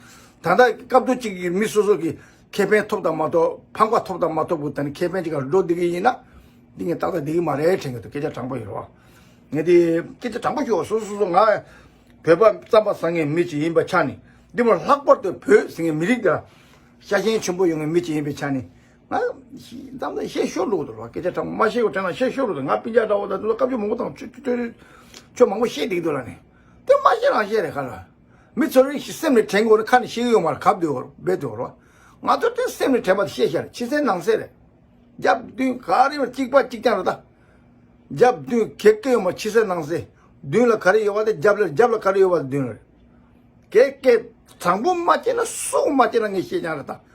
ད་ལྟ་སྐབས་ཐོག་གཅིག་གི་མི་སོ་སོ་གི་ཁེ་ཕན་ཐོབ་དང་མ་ཐོབ། ཕམ་ཁ་ཐོབ་དང་མ་ཐོབ་གི་ད་ནི་ཁེ་ཕན་ཅིག་ག་འགྲོ་བསྡད་ཀྱི་ཡིན་ན། འདི་ངས་ཏག་ཏག་བསྡད་ཀྱི་མ་རེད་དྲན་གྱི་འདུག་སྐད་ཆ་དྲང་པོ་ཡོད་རེད་བ། ངས་དེ་སྐད་ཆ་དྲང་པོ་ཞུ་བ། སོ་སོ་སོ་སོ་ང་བོད་པ་རྩམ་པ་ཟ་མཁན་མི་ཅིག་ཡིན་པའི་ཆ་ནས། འདི་མོ་ལྷག་པར་དུ་བོད་ཟེར་མཁན་མི་རིགས་འདི་ལ་ཤ་ཞེན་ཆེན་པོ་ཡོད་མཁན་མི་ཅིག་ཡིན་པའི་ཆ་ནས། ང་ཞིག་ཙམ་ཙམ་བཤད་ཤོར་འགྲོ་གི་འདུག་ར། སྐད་ཆ་དྲང་མ་བཤད་གོ་དྲན་ན་བཤད་ཤོར་འགྲོ་འདུག་ང་སྤུན་ཀྱག་འདྲ་བོ་དང་དེ་ཚོ་སྐབས་ཆུ་མང་པོ་དང་ཆུ་ཆུ་ཆུ་ཆུ་མང་པོ་བཤད་བསྡད་ཀྱི་འདུག་ལ་ནི། དེ་མ་བཤད་རང་བཤད་རེད་ཁ་ལ། མི་ཚོ་རིགས་ཤིག་སེམས་ནས་དྲན་གི་ཡོད་རེད། ཁ་ནས་བཤད་གི་ཡོད་མ་རེད། གབ་བསྡད་ཡོད་རེད། སྦས་བསྡད་ཡོད་རེད། ང་ཚོ་དེ་སེམས་ནས་དྲན་པ་དེ་བཤད་བཤད་རེད། ཕྱི་གསལ་ནང་གསལ་རེད། རྒྱབ་མདུན་ག་རེ་ཡོད་གཅིག་པ་གཅིག་རྐྱང་རེད་ད། རྒྱབ་མདུན་གེ་གེ་ཡོད་མ། ཕྱི་གསལ་ནང་གསལ། མདུན་ལ་ག་རེ་ཡོད་པ་དེ་རྒྱབ་ལ། རྒྱབ་ལ་ག་རེ་ཡོད་པ་དེ་མདུན་ལ་རེད། གེ་གེ་དྲང་པོ་མ་བྱས་ན་སུ་མ་བྱས་ན་ངས་བཤད་རྐྱང་རེད་ད།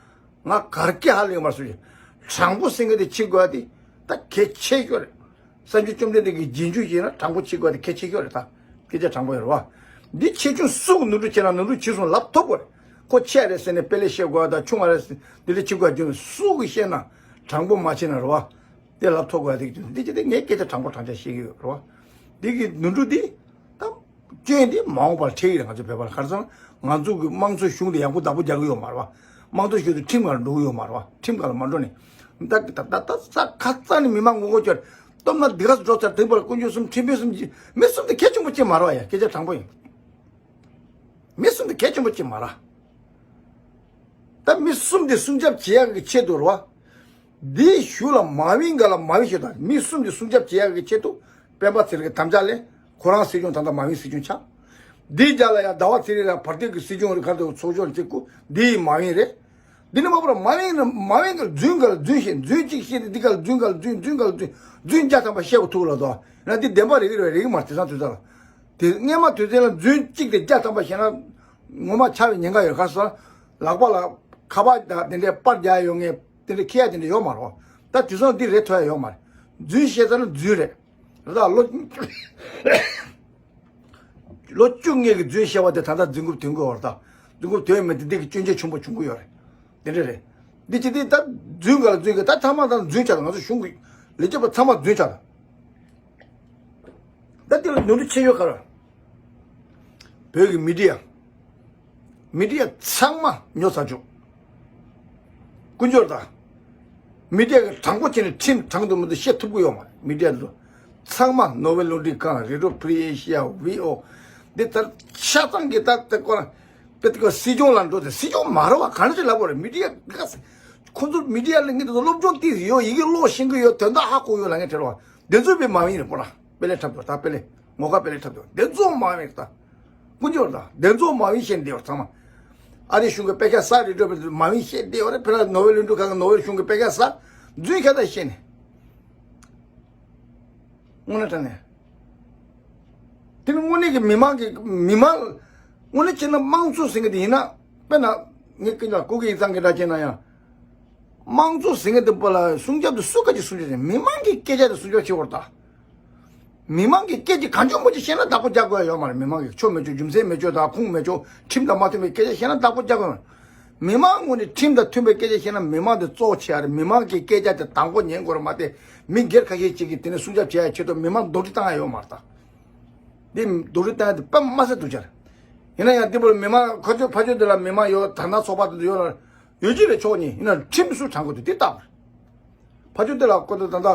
ང་གར་སྐད་ཧ་ལས་མ་སོང་ཡ། དྲང་པོ་ཟེར་མཁན་དེ་བྱེད་དགོས་ཡ་དེ་ད་གལ་ཆེ་ཤོས་རེད། སངས་རྒྱས་བཅོམ་ལྡན་འདས་ཀྱི་རྗེས་འཇུག་ཡིན་ན་དྲང་པོ་བྱེད་དགོས་ཡ་དེ་གལ་ཆེ་ཤོས་རེད་ད། སྐད་ཆ་དྲང་པོ་ཡོད་རེད་བ། འདི་ཆེ་ཆུང་སུ་གི་ནོར་འཁྲུལ་བྱས་ན་ནོར་འཁྲུལ་བྱས་སོང་ལབ་ཐུབ་དགོས་རེད། ཁོ་ཆེ་རེད་ཟེར་ནས་དཔེ་ལེགས་བཤད་དགོས་ཡ་དང་ཆུང་བ་རེད་ཟེར་འདི་འདྲ་བྱེད་དགོས་ཡ་རྒྱུ་མེད། སུ་གིས་བཤད་ན་དྲང་པོ་མ་བྱས་ན་རེད་བ། དེ་ལབ་ཐུབ་དགོས་ཡ་དེ་འདི་ཅི་སྟེ་ངས་སྐད་ཆ་དྲང་པོ་དྲང་བཞག་བཤད་ཀྱི་ཡོད་རེད་བ། འདི་གི་ནོར་འཁྲུལ་འདི་ད། སྐྱོན་འདི་མ་འོངས་པར་འཕྲད་ཀྱི་རེད། ང་ཚོ་བོད་པ་ལ། ག་རེ་ཟེར་ན་ང་ཚོ་གི་དམངས་གཙོ་གཞུང་དེ་ཡག་པོ་བདག་པོ་རྒྱག་གི་ཡོད་མ་རེད་བ། དམངས་གཙོ་གཞུང་དེ་ཁྲིམས་སྒང་ལ་འགྲོ་གི་ཡོད་མ་རེད་བ། ཁྲིམས་སྒང་ལ་མ་འགྲོ་ནས་ད་ད་ད་ད་ས་ཁ་རྩ་ནས་མི་མང་ངོ་རྒོལ་བྱས། སྟོབས་ན་འདི་ག་སུ་འགྲོ་ཚར། དེ་བར་དཀོན་མཆོག་གསུམ་ཁྲིམས་དཔོན་གསུམ་གྱི་མི་གསུམ་དེ་གལ་ཆེན་པོ་ཅིག་མ་རེད་བ་ཡ། སྐད་ཆ་དྲང་པོ་ཡིན། མི་གསུམ་དེ་གལ་ཆེན་པོ་ཅིག་མ་རེད། ད་མི་གསུམ་དེ་སྲུང་སྐྱོབ་བྱེད་ཡག་གི་ཆེད་དུ་རེད་བ། འདིའི་གཞུག་ལ་མ་ཝིན་ག་ལ་མ་ཝིན་ཞེས་དང་མི་གསུམ་དེ་སྲུང་སྐྱོབ་བྱེད་ཡག་གི་ཆེད་དུ་སྤེན་པ་ཚེ་རིང་གི་དམ་བཅའ་ལས་ཁོ་རང་སྲིད་སྐྱོང་ད་ལྟ་མ་ཝིན་སྲིད་སྐྱོང་ཆགས། འདིའི་རྒྱབ་ལ་ཡང་ཟླ་བ་ཚེ་རིང་ལ་བར་དོའི་གི་སྲིད་སྐྱོང་རེད། ག་དུ་ཚོགས་ཆུང་གཅིག་གུ་འདི་ཡི་མ་ཝིན་རེད། འདི་ནི་མ་པར་མ་ཝིན་ནི་མ་ཝིན་ག་ལ་རྫུན་ག་ལ་རྫུན་བཤད། རྫུན་གཅིག་བཤད་དེ་འདི་ག་ལ་རྫུན་ག་ལ་རྫུན། རྫུན་ག་ལ་རྫུན། རྫུན་བརྒྱ་ཐམ་པ་བཤད་དགོས་ཐུག་ལ་དོ་ན་འདི་བདེན་པ་རེད་ཀྱི་རེད་རེད་ཀྱི་མ་རེད། དེང་སང་དུས་ཚོད་ལ་དེ་སྔས་མ་དུས་ཚོད་ལ་རྫུན་གཅིག་དེ་བརྒྱ་ཐམ་པ་བཤད་ན་ངོ་མ་ཆགས་པའི་ཉེན་ཁ་ཡོད། ག་ས་ལག་པ་ལ་ཁ་པར་དང་དེ་འདྲའི་པར་རྒྱག་ཡོད་ངེས་དེ་འདྲའི་ཁྱེར་ཡ་དེ་འདྲ་ཡོད་མ་རེད། ད་དུས་སང་འདི་རེད་ཐོ་ཡ་ཡོད་མ་རེད། རྫུན་བཤད་ཚར་ན་རྫུན་རེད། རེད་ད་ལོ་ ལོ་བཅུ་ལྔའི་གི་རྫུན་བཤད་པ་དེ་ད་ལྟ་རྫུན་རྐུབ་ཐོན་གི་ཡོད་རེད་ད། རྫུན་རྐུབ་ཐོན་མེད་དེ་འདི་གི་སྐྱོན་ཆ་ཆེན་པོ་བྱུང་གི་ཡོད་རེད། དེ་འདྲ་རེད། འདི་ཅི་སྟེ་ད་རྫུན་ག་ལ་རྫུན་གི་ད་ཐ་མ་ད་རྫུན་བྱ་ད་ང་ཚོ་གཞུང་གི་ལས་བྱེད་པ་ཚང་མ་རྫུན་བྱ་ད། ད་དེ་ལ་ནོར་འཁྲུལ་ཆེ་ཡོད་ག་ར། བོད་ཀྱི་མི་ཌི་ཡ། མི་ཌི་ཡ་ཚང་མ་ཉོ་ཚར་བཅུག་ཀུན་སྦྱོར་དང་། མི་ཌི་ཡ་གི་དྲང་པོ་བྱས་ནས་ཁྲིམས་དྲང་དུ་མི་འདུག་བཤད་ཐུབ་ཀྱི་ཡོད་མ་རེད། མི་ཌི་ཡ་འདི་ཚོ་ཚང་མ་ནོར་ཝེ་རླུང་འཕྲིན་ཁང་། རེ་ཌི་ཡོ་ཕི་རི་ཨེ་ཤི་ཡ། ཝི་ཨོ། འདི་ལྟར་ཆ་ཚང་གི་ད་ལྟ་ཁོ་རང་དཔེ་ཁོ་སྲིད་སྐྱོང་ལ་འགྲོ་དེ་སྲིད་སྐྱོང་མ་རེད་བ། ག་འདྲ་ཞིག་ལབ་དགོས་རེད། མི་ཌི་ཡ་ག་ཁོ་ཚོ་མི་ཌི་ཡ་ལ་ངས་འདི་ཚོ་སློབ་སྦྱོང་ཏིས་ཡོད། ཡི་གེ་ཀློག་ཤེས་ཀྱི་ཡོད། དོན་དག་ཧ་གོ་ཡོད་ལ་ངས་དྲིས་པ། འདི་ཚོ་དཔེ་མ་ཡིན་རེད་པོ་ར། དཔེ་ལས་འཁྲབ་འདུག་ད་དཔེ་ལས་ངོ་དགའ་དཔེ་ལས་འཁྲབ་འདུག་འདི་ཚོ་མ་ཡིན་རེད་ད། ཀུན་སྦྱོར་དང་འདི་ཚོ་མ་ཡིན་བཤད་འདི་བར་ཚང་མ། ཨ་རིའི་གཞུང་གི་དཔེ་ཆ་ས་རེ་འགྲོ་བའི་མ་ཡིན་བཤད་འདི་བར་ཕེ་ར་ནོ་ཝེ་ལུན་ཏུ་གང་གི་ནོ་ཝེ་གཞུང་གི་དཔེ་ཆ་ས་རྫུན་ཁ་ད་བཤད་ནས། དངོས་གནས་དྲང་གནས། དེ་ནི་དངོས་གནས་ཀྱི་མི་མང་གི་མི་མང་། དངོས་གནས་བྱས་ན་དམངས་གཙོ་ཟེར་མཁན་དེ་ཡིན་ན། དཔེར་ན་ངས་ཀུན་ལ་སྐུ་གི་ཡིག་ཚང་གི་འདྲ་བྱས་ན་ཡང་། དམངས་གཙོ་ཟེར་མཁན་དེ་པོ་ལ་སྲུང་སྐྱོབ་དེ་སུ་ག་ཅིག་སྲུང་སྐྱོབ་བྱེད། མི་མང་གི་སྐད་ཆ་དེ་སྲུང་སྐྱོབ་བྱེད་དགོས་རེད་ད། མི་མང་གི་སྐད་ཅིག་གང་བྱུང་མང་བྱུང་བཤད་ན་བདག་པོ་རྒྱག་དགོས་ཡ་ཡོད་མ་རེད། མི་མང་གི་ཆོ་མེད་ཆོ་རྒྱུ་མཚན་མེད་ཆོ་དང་ཁུངས་མེད་ཆོ་ཁྲིམས་དང་མ་མཐུན་པའི་སྐད་ཆ་བཤད་ན་བདག་པོ་རྒྱག་དགོས་ཡ་མ་རེད། མི་མང་ངོས་ནས་ཁྲིམས་དང་མཐུན་པའི་སྐད་ཆ་བཤད་ན་མི་མང་དེ་གཙོ་བོ་ཆེ་ཡ་རེད། མི་མང་གི་སྐད་ཆ་དེ་དང་པོ་ཉན་དགོས་རེད་མ་གཏོགས་མི་སྒེར་ཁ་ཤས་ཅིག་གིས་དེ་ནས་སྲུང་སྐྱོབ་བྱེད་ཡ་ཆེད་དུ་མི་མང་རྡོག་ཁྲེས་བཏང་ཡ་ཡོད་མ་རེད་ད། འདི་རྡོག་ཁྲེས་བཏང་ཡ་དེ་དཔེ་མ་སྲིད་སྡུག་ཅག་རེད། ཡིན་ན་ཡང་འདི་བར་མི་མང་ཁ་ཆོས་ཕ་ཆོས་འདི་ལ་མི་མང་ཡོད། ད་ལྟ་ཚོགས་པ་དེ་ཚོ་ཡོད་ལ་ཡོད་ཀྱི་རེད། ཕྱོགས་གཉིས་ཡིན་ན་ཁྲིམས་སུ་དྲང་དགོས་དུས་དེ་ལྟ་བུ་རེད། ཕ་ཆོས་དེ་ལ་ཁོ་ཚོ་ད་ལྟ་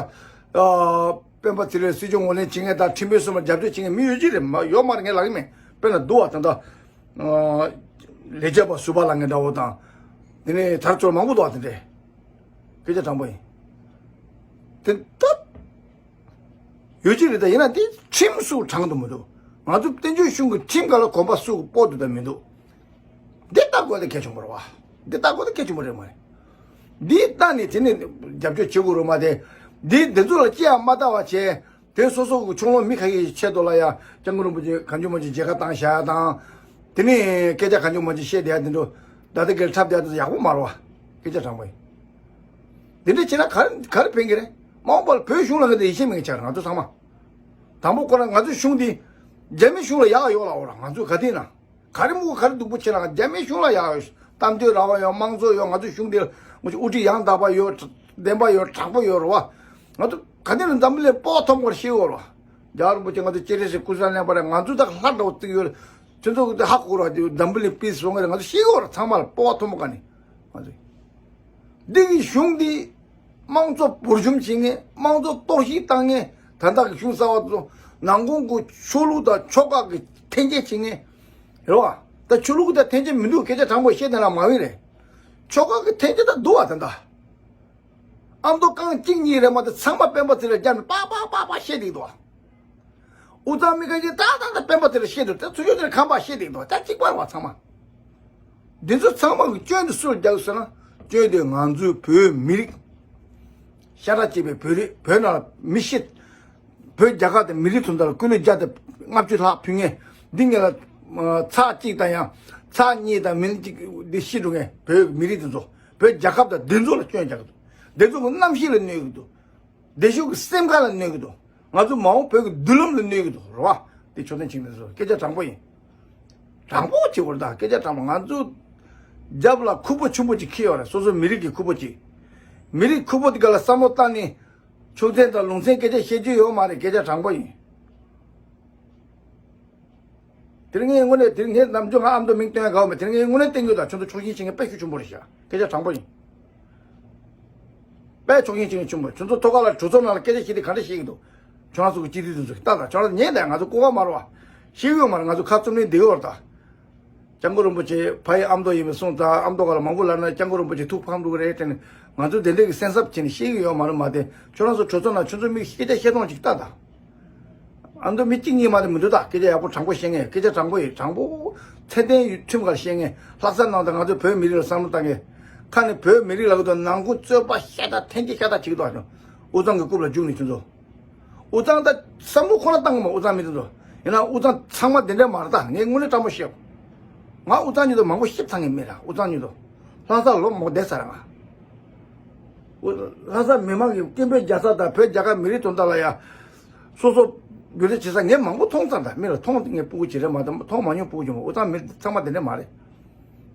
ཨ་སྤེན་པ་ཚེ་རིང་སྲིད་སྐྱོང་ངོས་ལེན་བྱེད་མཁན་དང་ཁྲིམས་དཔོན་གསུམ་ལ་རྒྱབ་སྐྱོར་བྱེད་མཁན་མི་ཡོད་ཀྱི་རེད་མ་ཡོད་མ་རེད་ངས་ལབ་ཀྱི་མེད། དཔེར་ན་འདུག་བ་ད་ལྟ་ཨ་ལས་བྱེད་པ་ཟུར་པ་ལབ་མཁན་འདྲ་བོ་དང་། དེ་ནས་དར་ཚོར་མང་པོ་འདུག་བ་དེ་འདྲས་སྐད་ཆ་དྲང་པོ་ཡིན། དེ་ལྟ་ཡོད་ཀྱི་རེད། ད་ཡིན་ན་དེ་ཁྲིམས་སུ་དྲང་དུ་མི་འདུག་ང་ཚོ་བཙན་བྱོལ་གཞུང་གི་ཁྲིམས་སྒང་ལ་གོམ་པ་སུ་སྤོ་འདུག་དང་མི་འདུག་འདི་ལྟ་དགོས་དེ་གལ་ཆེན་པོ་རེད་བ། འདི་ལྟ་དགོས་དེ་གལ་ཆེན་པོ་རེད་མ་རེད། འདི་ལྟ་ནས་དེ་ནས་རྒྱབ་སྐྱོར་བྱེད་དགོས་རེད་མ་དེ། འདི་འདི་ཚོ་ལ་ཅི་ཡང་མ་ལྟ་བ་བྱས། དེ་སོ་སོ་གི་ཆུང་ལོ་མི་ཁ་ཤས་ཆེད་དུ་ལ་ཡ་སྐྱབས་མགོན་རིན་པོ་ཆེ་གང་བྱུང་མང་བྱུང་མཇལ་ཁ་བཏང་བཞག་ཡ་དང་། དེ་ནས་སྐད་ཆ་གང་བྱུང་མང་བྱུང་བཤད་བསྡད་ཡ་དེ་འདྲ་ད་ལྟ་གལ་འཁྲབ་བསྡད་ཡ་དེ་ཡག་པོ་མ་རེད་བ། སྐད་ཆ་དྲང་པོ་ཡིན། དེ་འདྲ་བྱས་ན་ག་རེ་ག་རེ་ཕན་གི་རེད། མ་འོངས་པར་བོད་གཞུང་ལ་ག་དེ་ཡིད་ཆེས་མེད་ཆགས་ང་ཚོ་ཚང་མ། དང་པོ་ཁོ་ན་ང་ཚོའི་གཞུང་འདི་རྒྱ་མི་གཞུང་ལ་ཡག་ཡོད་ལ་འོ་ར་ང་ཚོ་ག་དེ་ན་ག་རེ་མུ་ག་རེ་སྡུག་པོ་ཆེ་ལ་རྒྱ་མི་གཞུང་ལ་ཡག་ཡོད། གཏམ་བརྗོད་ར་བ་ཡོད། དམངས་གཙོ་ཡོད། ང་ཚོའི་གཞུང་འདི་ལ་ངོ་ཅིག་དབུ་ཁྲིད་ཡང་དག་པ་ཡོད། བདེན་པ་ཡོད། དྲང་པོ་ཡོད་རེད་བ། ང་ཚོ་ག་དེ་ན་འཛམ་བུ་གླིང་སྤོབས་པ་མཐོན་པོ་ཤེས་ཡོད་རེད་བ། རྒྱལ་བ་རིན་པོ་ཆེ་ང་ཚོ་སྤྱན་རས་གཟིགས་སྐུ་ཚེ་བརྟན་པ་རེད། ང་ཚོ་དག་ལྷ་འདྲ་བོ་བརྩི་ཡོད་རེད། ཁྱོད་ཚོ་གི་ཧ་གོ་ར་དེ་འཛམ་བུ་གླིང་པིས་སོང་གི་རེད། ང་ཚོ་ཤེས་གི་ཡོད་ར་ཚང་མ་ལ་སྤོབས་པ་མཐོན་པོ་ག་ནས་ང་ཚོ། འདི་གི་གཞུང་འདི་དམངས་གཙོ་འབུར་འཇོམས་བྱེད་མཁན། དམངས་གཙོ་གཏོར་བཤིག་བཏང་མཁན། ད་ལྟ་གི་གཞུང་གསར་བ་ཚོ་ནང་ཁོངས་ཀྱི་ཆོས་ལུགས་དང་ཆོལ་ཁ་གི་འཐེན་འཁྱེར་བྱེད་མཁན་རེད་བ། ད་ཆོས་ལུགས་ཀྱི་ད་འཐེན་འཁྱེར་མི་འདུག་སྐད་ཆ་དྲང་པོ་བཤད་དེ་ལ་མ་བིན་རེད། ཆོལ་ཁ་གི་འཐེན་འཁྱེར་ད་འདུག་བ་ད་ལྟ། ཨ་མདོ་རྐང་གཅིག་གཉིས་རེད་མ་གཏོགས་ཚང་མ་སྤེན་པ་ཚེ་རིང་རྒྱབ་ནས་པག་པག་པག་པག་བཤད་བསྡད་འདུག་བ། དབུས་གཙང་མི་ཁ་ཤས་ཏག་ཏག་ཏག་སྤེན་པ་ཚེ་རིང་བཤད་འདུག་ད་ཚུར་ཕྱོགས་དེ་ནས་ཁམས་པ་བཤད་བསྡད་འདུག་ད་གཅིག་པ་རེད་བ་ཚང་མ། འདི་ཚོ་ཚང་མ་གི་སྐྱོན་དེ་སུ་ལ་རྒྱག་ཡོད་ཟེར་ན། སྐྱོན་དེ་ང་ཚོའི་བོད་མི་རིགས། ཤ་ཁྲག་གཅིག་པའི་བོད་རིགས། བོད་ནང་ལ་མི་ཤི། བོད་རྒྱལ་ཁབ་དང་མི་རིགས་དོན་དག་ལ་སྐུ་ལུས་བརྒྱ་དང་ལྔ་བཅུ་ལྷག་ཕུལ་མཁན། འདི་ངེད་ལ་ཚར་གཅིག་དང་ཡང་ཚར་གཉིས་དང་མི་ལོ་གཅིག་འདི་ཤི་འགྲོ་མཁན་བོད་མི་རིགས་འདི་ཚོ། བོད་རྒྱལ་ཁབ་དང་འདི་ཚོ་ལ་སྐྱོན་རྒྱག་གི་འདུག་འདི་ཚོ་གི་རྣམ་ཤེས་ལ་གནོད་ཀྱི་འདུག་བདེ་མཆོག་གི་སེམས་ཁམས་ལ་གནོད་ཀྱི་འདུག་ང་ཚོ་མ་འོངས་བོད་ཀྱི་མདུན་ལམ་ལ་གནོད་ཀྱི་འདུག་རེད་བ། དེ་ཆོས་ལྡན་ཆིངས་ལ་སོགས་སྐད་ཆ་དྲང་པོ་ཡིན། དྲང་པོ་བྱེད་དགོས་རེད་ད། སྐད་ཆ་དྲང་པོ། ང་ཚོ་རྒྱབ་ལ་ཁུག་པ་ཆེན་པོ་ཅིག་འཁྱེར་ཡོད་རེད། སོ་སོ་མི་རིགས་ཀྱི་ཁུག་པ་ཅིག་མི་རིགས་ཁུག་པ་དེ་ག་ལ་བསམ་བློ་བཏང་ནས་ཕྱོགས་འཛིན་དང་ལུང་ཚན་སྐད་ཆ་བཤད་རྒྱུ་ཡོད་མ་རེད། སྐད་ཆ་དྲང་པོ་ཡིན། དེ་རིང་ངས་དངོས་གནས་དེ་རིང་ངས་ནམ་རྒྱུན་ང་ཨ་མདོ་མིང་བཏོན་ཡ་དགའ་བ་མེད། དེ་རིང་ངས་དངོས་གནས་བསྟན་རྒྱུ་དང་ཁྱོད་ཚོ་ཕྱོགས་ཞེན་བྱེད་མཁན་དཔེ་ཤུགས་ཆེན་པོ་རེད་ཤག་སྐད་ཆ་དྲང་པོ་ཡིན། དཔེ་ཕྱོགས་ཞེན་བྱེད་མཁན་ཆེན་པོ། ཁྱོད་ཚོ་ཐོག་ཁ་ལ་གྲོས་ཚོགས་ནང་ལ་སྐད་ཆ་བཤད་དུས་ག་འདྲ་བཤད་ཀྱི་འདུག་ཁྱོད་རང་ཚོ་གི་སྤྱི་འཐུས་དེ་ཚོ་གི་ལྟ་དང་། ཁྱོད་རང་ཉན་དང་། ང་ཚོ་ལྐུགས་པ་མ་རེད་བ། ཤེས་ཀྱི་ཡོད་མ་རེད། ང་ཚོ་ཁ་བཙུམ་ནས་བསྡད་ཡོད་རེད་ད། སྐྱབས་མགོན་རིན་པོ་ཆེ་ཕ་ཡི་ཨ་མདོ་ཡིན་པའི་སོང་ཙང་། ཨ་མདོ་ག་ལ་མང་པོ་ལབ་ན་སྐྱབས་མགོན་རིན་པོ་ཆེ་ཐུགས་ཕམ་འགྲོ་གི་རེད་དྲན་ནས། ང་ཚོ་དེ་འདྲས་ཀྱི་སེམས་འཚབ་བྱས་ནས་བཤད་ཀྱི་ཡོད་མ་རེད་མ་གཏོགས། ཁྱོད་རང་ཚོ་གྲོས་ཚོགས་ནང་ཁྱོད་ཚོ་མི་སྐད་ཆ་བཤད་སྟངས་ཅིག་ལྟ་དང་། ཨ་མདོ་མི་གཅིག་གཉིས་མ་གཏོགས་མི་འདུག་ད་སྐད་ཆ་ཡག་པོ་དྲང་པོ་བཤད་མཁན། སྐད་ཆ་དྲང་པོ་ཡིན། དྲང་པོ་ཚད་ལྡན་ཡོད་ཁྲིམས་ཁར་བཤད་མཁན། ལྷག་བསམ་གནང་དང་། ང་ཚོ་བོད་མི་རིགས་ལ་བསམ་བློ་བཏང་མཁན། ཁ་ནས་བོད་མི་རིགས་ལ་གི་དོན་ནང་ཁུལ་རྩོད་པ་ཤ་སྟག་འཐེན་འཁྱེར་ཤ་སྟག་བྱེད་ཀྱི་འདུག་ཨ་ཅོ། དབུས་གཙང་གི་རྐུབ་ལ་རྒྱུགས་ནས་ཁྱོད་ཚོ། དབུས་གཙང་ད་བསམ་བློ་ཁོ་ན་བཏང་གི་མ། དབུས་གཙང་མི་དེ་ཚོ། ཡིན་ན་དབུས་གཙང་ཚང་མ་དེ་འདྲ་མ་རེད་ད། ངས་དངོས་གནས་དྲང་པོ་བཤད། ང་དབུས་གཙང་མྱི་དེ་མང་པོ་ཤེས་ཚར་མཁན་མེད་ར། དབུས་གཙང་མྱི་དེ་ལྷ་ས་ལོ་མང་པོ་བསྡད་ཚར་ར་ང་། ལྷ་ས་མི་མང་གི་སྐད་འབོད་རྒྱག་ས་དང་བོད་རྒྱལ་ཁབ་མི་རིགས་དོན་དག་ལ་ཡ་སོ་སོ་ འབུལ་རེས་བྱེད་ས་ངས་མང་པོ་མཐོང་ཙང་། ད་མི་ལ་མཐོང་ངས་སྤུ་གུ་ཅིག་རེད་མ་གཏོགས་མཐོང་མ་མྱོང་སྤུ་གུ་ཅིག་མ། འུ་ཚང་མི་ཚང་མ་དེ་འདྲ་མ་རེད།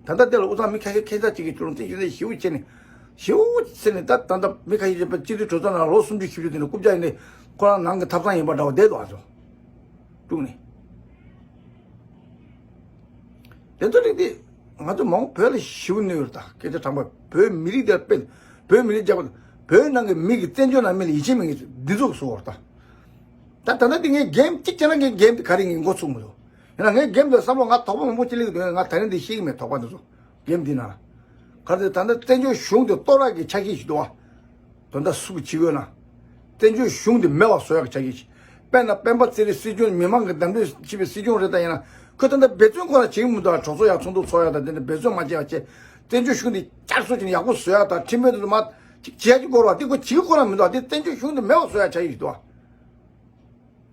ད་ལྟ་དེ་ལ་འུ་ཚང་མི་ཁ་ཤས་ཁྱད་མཚར་ཅིག་གིས་ཅུང་ཙམ་ཞུ་ནས་ཞེ་པོ་བྱས་ནས་ཞེ་པོ་བྱས་ནས། ད་ད་ལྟ་མི་ཁ་ཤས་ཀྱིས་སྤྱི་འཐུས་གྲོས་ཚོགས་ནང་ལོ་སུམ་ཅུ་བཞི་བཅུ་དེ་ནས་རྐུབ་བཀྱག་ཡིན་ནས་ཁོ་རང་ནང་གི་ཐབ་ཚང་ཡིན་པ་འདྲ་བོ་བསྡད་འདུག་ཨ་ཚོ། དཀྲུགས་ནས། དེ་ཚོ་རིགས་དེ་ང་ཚོ་མང་པོ་བོད་ལ་ཞེ་པོ་གནོད་ཡོད་རེད། ད་སྐད་ཆ་དྲང་པོ་བོད་མི་རིགས་དེ་དཔེ་བོད་མི་རིགས་རྒྱབ་པ། བོད་ནང་གི་མི་གི་བཙན་བྱོལ་ནང་མི་ལ་ཡིད་ཆེས་མེད་མཁན་འདི་ཚོ་གི་བཟོ་བ་རེད་ད། ད་ད་ལྟ་འདི་ངས་གེམ་གཅིག་བྱས་ན་ངས་གེམ་དེ་ག་རེ་ངས་མགོ་ཚུགས་མི་འདུག་ཡིན་ན་ངས་གེམ་དེ་བསམ་བློ་ང་དོགས་པ་མང་པོ་ཅིག་སླེབས་ཀྱི་འདུག་ང་ད་རིང་འདི་ཤེས་ཀྱི་མེད། དོགས་པ་འདི་ཚོ་གེམ་འདི་ནང་ལ། ག་རེ་ད་ལྟ་བཙན་བྱོལ་གཞུང་དེ་གཏོར་བརླག་གི་ཆ་ཤས་ཤིག་འདུག་བ། དོན་དག་སུ་གིས་བྱེད་དགོས་ན། བཙན་བྱོལ་གཞུང་འདི་མེད་པ་བཟོ་ཡག་གི་ཆ་ཤས་ཤིག་དཔེར་ན་སྤེན་པ་ཚེ་རིང་སྲིད་སྐྱོང་མི་མང་གིས་གདན་འདྲེན་བྱས་པའི་སྲིད་སྐྱོང་རེད། ད་ཡིན་ན་ཁོས་ད་ལྟ་འབད་བརྩོན་ཁོ་རང་བྱེད་ཀྱི་མི་འདུག་ཨ། གྲོས་ཚོགས་ཡག་ཚོགས་འདུ་ཚོགས་ཡག་དང་དེ་འདྲ་འབད་བརྩོན་མ་བྱས་པ་བྱས། བཙན་བྱོལ་གཞུང་འདི་བསྐྱར་གསོ་བྱས་ནས་ཡག་པོ་བཟོ་ཡག་དང་ཁྲིམས་དཔོན་དེ་ཚོ་མར་ཅིག་བྱེད་ཡག་ཅིག་དགོས་རེད་བ། འདི་ཁོ་བྱེད་ཀྱི་ཁོ་རང་མི་འདུག་ཨ། འདི་བཙན་བྱོལ་གཞུང་འདི་མེད་པ་བཟོ་ཡག་ཆ་ཤས་ཤིག་འདུག་ཨ།